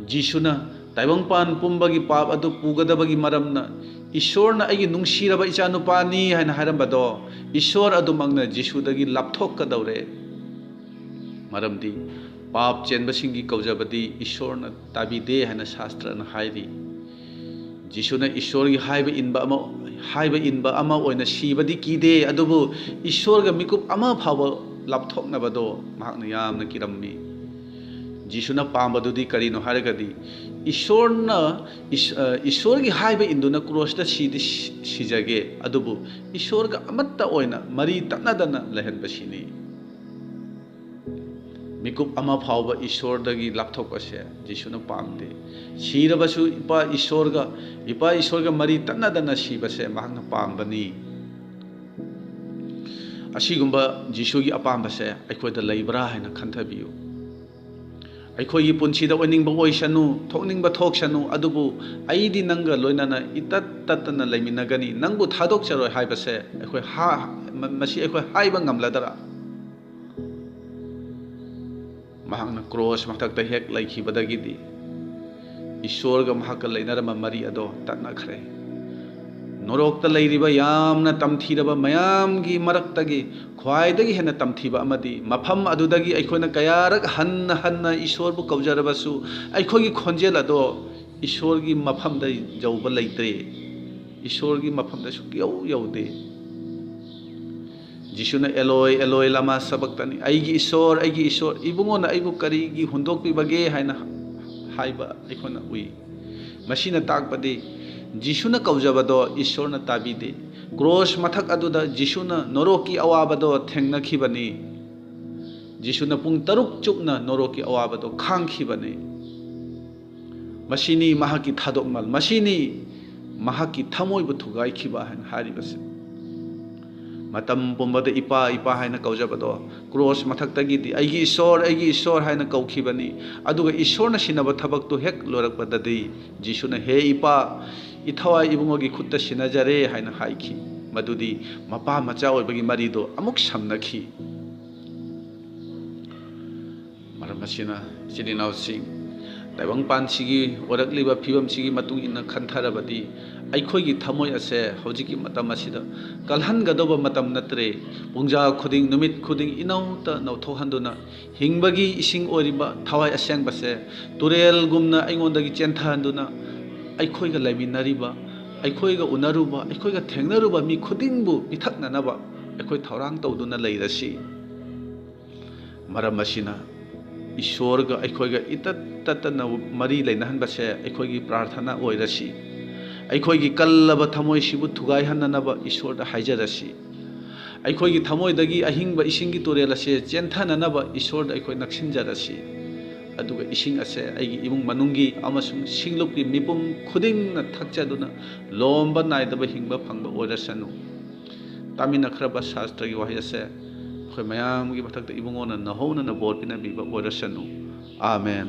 ꯖꯤꯁꯨꯅ ꯇꯥꯏꯕꯪꯄꯥꯟ ꯄꯨꯝꯕꯒꯤ ꯄꯥꯞ ꯑꯗꯨ ꯄꯨꯒꯗꯕꯒꯤ ꯃꯔꯝꯅ ꯏꯁꯣꯔꯅ "ꯑꯩꯒꯤ ꯅꯨꯡꯁꯤꯔꯕ ꯏꯆꯥꯅꯨꯄꯥꯅꯤ" ꯍꯥꯏꯅ ꯍꯥꯏꯔꯝꯕꯗꯣ ꯏꯁꯣꯔ ꯑꯗꯨꯃꯛꯅ ꯖꯤꯁꯨꯗꯒꯤ ꯂꯥꯞꯊꯣꯛꯀꯗꯧꯔꯦ꯫ ꯃꯔꯝꯗꯤ ꯄꯥꯞ ꯆꯦꯟꯕꯁꯤꯡꯒꯤ ꯀꯧꯖꯕꯗꯤ ꯏꯁꯣꯔꯅ ꯇꯥꯕꯤꯗꯦ ꯍꯥꯏꯅ ꯁꯥꯁꯇ꯭ꯔꯅ ꯍꯥꯏꯔꯤ꯫ ꯖꯤꯁꯨꯅ ꯏꯁꯣꯔꯒꯤ ꯍꯥꯏꯕ ꯏꯟꯕ ꯑꯃ, ꯍꯥꯏꯕ ꯏꯟꯕ ꯑꯃ ꯑꯣꯏꯅ ꯁꯤꯕꯗꯤ ꯀꯤꯗꯦ, ꯑꯗꯨꯕꯨ ꯏꯁꯣꯔꯒ ꯃꯤꯀꯨꯞ ꯑꯃ ꯐꯥꯎꯕ ꯂꯥꯞꯊꯣꯛꯅꯕꯗꯣ ꯃꯍꯥꯛꯅ ꯌꯥꯝꯅ ꯀꯤꯔꯝꯃꯤ꯫ ꯖꯤꯁꯨꯅ ꯄꯥꯝꯕꯗꯨꯗꯤ ꯀꯔꯤꯅꯣ ꯍꯥꯏꯔꯒꯗꯤ ꯏꯁꯣꯔꯅ, ꯏꯁ-, ꯑ, ꯏꯁꯣꯔꯒꯤ ꯍꯥꯏꯕ ꯏꯟꯗꯨꯅ ꯀ꯭ꯔꯣꯁꯇ ꯁꯤꯗꯤ ꯁꯤ-, ꯁꯤꯖꯒꯦ, ꯑꯗꯨꯕꯨ ꯏꯁꯣꯔꯒ ꯑꯃꯠꯇ ꯑꯣꯏꯅ ꯃꯔꯤ ꯇꯠꯅꯗꯅ ꯂꯩꯍꯟꯕꯁꯤꯅꯤ꯫ ꯃꯤꯀꯨꯞ ꯑꯃ ꯐꯥꯎꯕ ꯏꯁꯣꯔꯗꯒꯤ ꯂꯥꯞꯊꯣꯛꯄꯁꯦ ꯖꯤꯁꯨꯅ ꯄꯥꯝꯗꯦ꯫ ꯁꯤꯔꯕꯁꯨ ꯏꯄꯥ ꯏꯁꯣꯔꯒ, ꯏꯄꯥ ꯏꯁꯣꯔꯒ ꯃꯔꯤ ꯇꯠꯅꯗꯅ ꯁꯤꯕꯁꯦ ꯃꯍꯥꯛꯅ ꯄꯥꯝꯕꯅꯤ꯫ ꯑꯁꯤꯒꯨꯝꯕ ꯖꯤꯁꯨꯒꯤ ꯑꯄꯥꯝꯕꯁꯦ ꯑꯩꯈꯣꯏꯗ ꯂꯩꯕ꯭ꯔꯥ ꯍꯥꯏꯅ ꯈꯟꯊꯕꯤꯌꯨ꯫ ꯑꯩꯈꯣꯏꯒꯤ ꯄꯨꯟꯁꯤꯗ ꯑꯣꯏꯅꯤꯡꯕ ꯑꯣꯏꯁꯅꯨ, ꯊꯣꯛꯅꯤꯡꯕ ꯊꯣꯛꯁꯅꯨ, ꯑꯗꯨꯕꯨ ꯑꯩꯗꯤ ꯅꯪꯒ ꯂꯣꯏꯅꯅ ꯏꯇꯠ ꯇꯠꯇꯅ ꯂꯩꯃꯤꯟꯅꯒꯅꯤ, ꯅꯪꯕꯨ ꯊꯥꯗꯣꯛꯆꯔꯣꯏ ꯍꯥꯏꯕꯁꯦ ꯑꯩꯈꯣꯏ ꯍꯥ-, ꯃ-, ꯃꯁꯤ ꯑꯩꯈꯣꯏ ꯍꯥꯏꯕ ꯉꯝꯂꯗꯔꯥ? ꯃꯍꯥꯛꯅ ꯀ꯭ꯔꯣꯁ ꯃꯊꯛꯇ ꯍꯦꯛ ꯂꯩꯈꯤꯕꯗꯒꯤꯗꯤ ꯏꯁꯣꯔꯒ ꯃꯍꯥꯛꯀ ꯂꯩꯅꯔꯝꯕ ꯃꯔꯤ ꯑꯗꯣ ꯇꯠꯅꯈ꯭ꯔꯦ꯫ ꯅꯣꯔꯣꯛꯇ ꯂꯩꯔꯤꯕ ꯌꯥꯝꯅ ꯇꯝꯊꯤꯔꯕ ꯃꯌꯥꯝꯒꯤ ꯃꯔꯛꯇꯒꯤ ꯈ꯭ꯋꯥꯏꯗꯒꯤ ꯍꯦꯟꯅ ꯇꯝꯊꯤꯕ ꯑꯃꯗꯤ ꯃꯐꯝ ꯑꯗꯨꯗꯒꯤ ꯑꯩꯈꯣꯏꯅ ꯀꯌꯥꯔꯛ ꯍꯟꯅ ꯍꯟꯅ ꯏꯁꯣꯔꯕꯨ ꯀꯧꯖꯔꯕꯁꯨ ꯑꯩꯈꯣꯏꯒꯤ ꯈꯣꯟꯖꯦꯜ ꯑꯗꯣ ꯏꯁꯣꯔꯒꯤ ꯃꯐꯝꯗ ꯌꯧꯕ ꯂꯩꯇ꯭ꯔꯦ꯫ ꯏꯁꯣꯔꯒꯤ ꯃꯐꯝꯗ ꯁꯨꯛꯌꯧ ꯌꯧꯗꯦ꯫ ꯖꯤꯁꯨꯅ "ꯑꯦꯂꯣꯏ, ꯑꯦꯂꯣꯏ, ꯂꯃꯥ ꯁꯕꯛꯇꯅꯤ", "ꯑꯩꯒꯤ ꯏꯁꯣꯔ, ꯑꯩꯒꯤ ꯏꯁꯣꯔ, ꯏꯕꯨꯡꯉꯣꯅ ꯑꯩꯕꯨ ꯀꯔꯤꯒꯤ ꯍꯨꯟꯗꯣꯛꯄꯤꯕꯒꯦ?" ꯍꯥꯏꯅ ꯍꯥꯏꯕ ꯑꯩꯈꯣꯏꯅ ꯎꯏ꯫ ꯃꯁꯤꯅ ꯇꯥꯛꯄꯗꯤ ꯖꯤꯁꯨꯅ ꯀꯧꯖꯕꯗꯣ ꯏꯁꯣꯔꯅ ꯇꯥꯕꯤꯗꯦ꯫ ꯀ꯭ꯔꯣꯁ ꯃꯊꯛ ꯑꯗꯨꯗ ꯖꯤꯁꯨꯅ ꯅꯣꯔꯣꯛꯀꯤ ꯑꯋꯥꯕꯗꯣ ꯊꯦꯡꯅꯈꯤꯕꯅꯤ꯫ ꯖꯤꯁꯨꯅ ꯄꯨꯡ ꯇꯔꯨꯛ ꯆꯨꯞꯅ ꯅꯣꯔꯣꯛꯀꯤ ꯑꯋꯥꯕꯗꯣ ꯈꯥꯡꯈꯤꯕꯅꯤ꯫ ꯃꯁꯤꯅꯤ ꯃꯍꯥꯛꯀꯤ ꯊꯥꯗꯣꯛꯃꯜ, ꯃꯁꯤꯅꯤ ꯃꯍꯥꯛꯀꯤ ꯊꯃꯣꯏꯕꯨ ꯊꯨꯒꯥꯏꯈꯤꯕ ꯍꯥꯏꯅ ꯍꯥꯏꯔꯤꯕꯁꯦ꯫ ꯃꯇꯝ ꯄꯨꯝꯕꯗ "ꯏꯄꯥ, ꯏꯄꯥ" ꯍꯥꯏꯅ ꯀꯧꯖꯕꯗꯣ ꯀ꯭ꯔꯣꯁ ꯃꯊꯛꯇꯒꯤꯗꯤ "ꯑꯩꯒꯤ ꯏꯁꯣꯔ, ꯑꯩꯒꯤ ꯏꯁꯣꯔ" ꯍꯥꯏꯅ ꯀꯧꯈꯤꯕꯅꯤ꯫ ꯑꯗꯨꯒ ꯏꯁꯣꯔꯅ ꯁꯤꯟꯅꯕ ꯊꯕꯛꯇꯨ ꯍꯦꯛ ꯂꯣꯏꯔꯛꯄꯗꯗꯤ ꯖꯤꯁꯨꯅ "ꯍꯦ ꯏꯄꯥ, ꯏꯊꯋꯥꯏ ꯏꯕꯨꯡꯉꯣꯒꯤ ꯈꯨꯠꯇ ꯁꯤꯟꯅꯖꯔꯦ" ꯍꯥꯏꯅ ꯍꯥꯏꯈꯤ꯫ ꯃꯗꯨꯗꯤ ꯃꯄꯥ ꯃꯆꯥ ꯑꯣꯏꯕꯒꯤ ꯃꯔꯤꯗꯨ ꯑꯃꯨꯛ ꯁꯝꯅꯈꯤ꯫ ꯃꯔꯝ ꯑꯁꯤꯅ, ꯏꯆꯤꯜ ꯏꯅꯥꯎꯁꯤꯡ, ꯇꯥꯏꯕꯪꯄꯥꯟꯁꯤꯒꯤ ꯑꯣꯏꯔꯛꯂꯤꯕ ꯐꯤꯕꯝꯁꯤꯒꯤ ꯃꯇꯨꯡ ꯏꯟꯅ ꯈꯟꯊꯔꯕꯗꯤ, ꯑꯩꯈꯣꯏꯒꯤ ꯊꯃꯣꯏ ꯑꯁꯦ ꯍꯧꯖꯤꯛꯀꯤ ꯃꯇꯝ ꯑꯁꯤꯗ ꯀꯜꯍꯟꯒꯗꯧꯕ ꯃꯇꯝ ꯅꯠꯇ꯭ꯔꯦ꯫ ꯄꯨꯡꯖꯥ ꯈꯨꯗꯤꯡ, ꯅꯨꯃꯤꯠ ꯈꯨꯗꯤꯡ ꯏꯅꯧꯇ ꯅꯧꯊꯣꯛꯍꯟꯗꯨꯅ, ꯍꯤꯡꯕꯒꯤ ꯏꯁꯤꯡ ꯑꯣꯏꯔꯤꯕ ꯊꯋꯥꯏ ꯑꯁꯦꯡꯕꯁꯦ ꯇꯨꯔꯦꯜꯒꯨꯝꯅ ꯑꯩꯉꯣꯟꯗꯒꯤ ꯆꯦꯟꯊꯍꯟꯗꯨꯅ, ꯑꯩꯈꯣꯏꯒ ꯂꯩꯃꯤꯟꯅꯔꯤꯕ, ꯑꯩꯈꯣꯏꯒ ꯎꯅꯔꯨꯕ, ꯑꯩꯈꯣꯏꯒ ꯊꯦꯡꯅꯔꯨꯕ ꯃꯤ ꯈꯨꯗꯤꯡꯕꯨ ꯄꯤꯊꯛꯅꯅꯕ ꯑꯩꯈꯣꯏ ꯊꯧꯔꯥꯡ ꯇꯧꯗꯨꯅ ꯂꯩꯔꯁꯤ꯫ ꯃꯔꯝ ꯑꯁꯤꯅ, ꯏꯁꯣꯔꯒ ꯑꯩꯈꯣꯏꯒ ꯏꯇꯠ ꯇꯠꯇꯅ ꯃꯔꯤ ꯂꯩꯅꯍꯟꯕꯁꯦ ꯑꯩꯈꯣꯏꯒꯤ ꯄ꯭ꯔꯥꯔꯊꯅꯥ ꯑꯣꯏꯔꯁꯤ꯫ ꯑꯩꯈꯣꯏꯒꯤ ꯀꯜꯂꯕ ꯊꯃꯣꯏꯁꯤꯕꯨ ꯊꯨꯒꯥꯏꯍꯟꯅꯅꯕ ꯏꯁꯣꯔꯗ ꯍꯥꯏꯖꯔꯁꯤ꯫ ꯑꯩꯈꯣꯏꯒꯤ ꯊꯃꯣꯏꯗꯒꯤ ꯑꯍꯤꯡꯕ ꯏꯁꯤꯡꯒꯤ ꯇꯨꯔꯦꯜ ꯑꯁꯦ ꯆꯦꯟꯊꯅꯅꯕ ꯏꯁꯣꯔꯗ ꯑꯩꯈꯣꯏ ꯅꯛꯁꯤꯟꯖꯔꯁꯤ꯫ ꯑꯗꯨꯒ ꯏꯁꯤꯡ ꯑꯁꯦ ꯑꯩꯒꯤ ꯏꯃꯨꯡ ꯃꯅꯨꯡꯒꯤ ꯑꯃꯁꯨꯡ ꯁꯤꯡꯂꯨꯞꯀꯤ ꯃꯤꯄꯨꯝ ꯈꯨꯗꯤꯡꯅ ꯊꯛꯆꯗꯨꯅ ꯂꯣꯝꯕ ꯅꯥꯏꯗꯕ ꯍꯤꯡꯕ ꯐꯪꯕ ꯑꯣꯏꯔꯁꯅꯨ꯫ ꯇꯥꯃꯤꯟꯅꯈ꯭ꯔꯕ ꯁꯥꯁꯇ꯭ꯔꯒꯤ ꯋꯥꯍꯩ ꯑꯁꯦ ꯑꯩꯈꯣꯏ ꯃꯌꯥꯝꯒꯤ ꯃꯊꯛꯇ ꯏꯕꯨꯡꯉꯣꯅ ꯅꯧꯍꯧꯅꯅ ꯕꯣꯔ ꯄꯤꯅꯕꯤꯕ ꯑꯣꯏꯔꯁꯅꯨ꯫ ꯑꯥꯃꯦꯟ꯫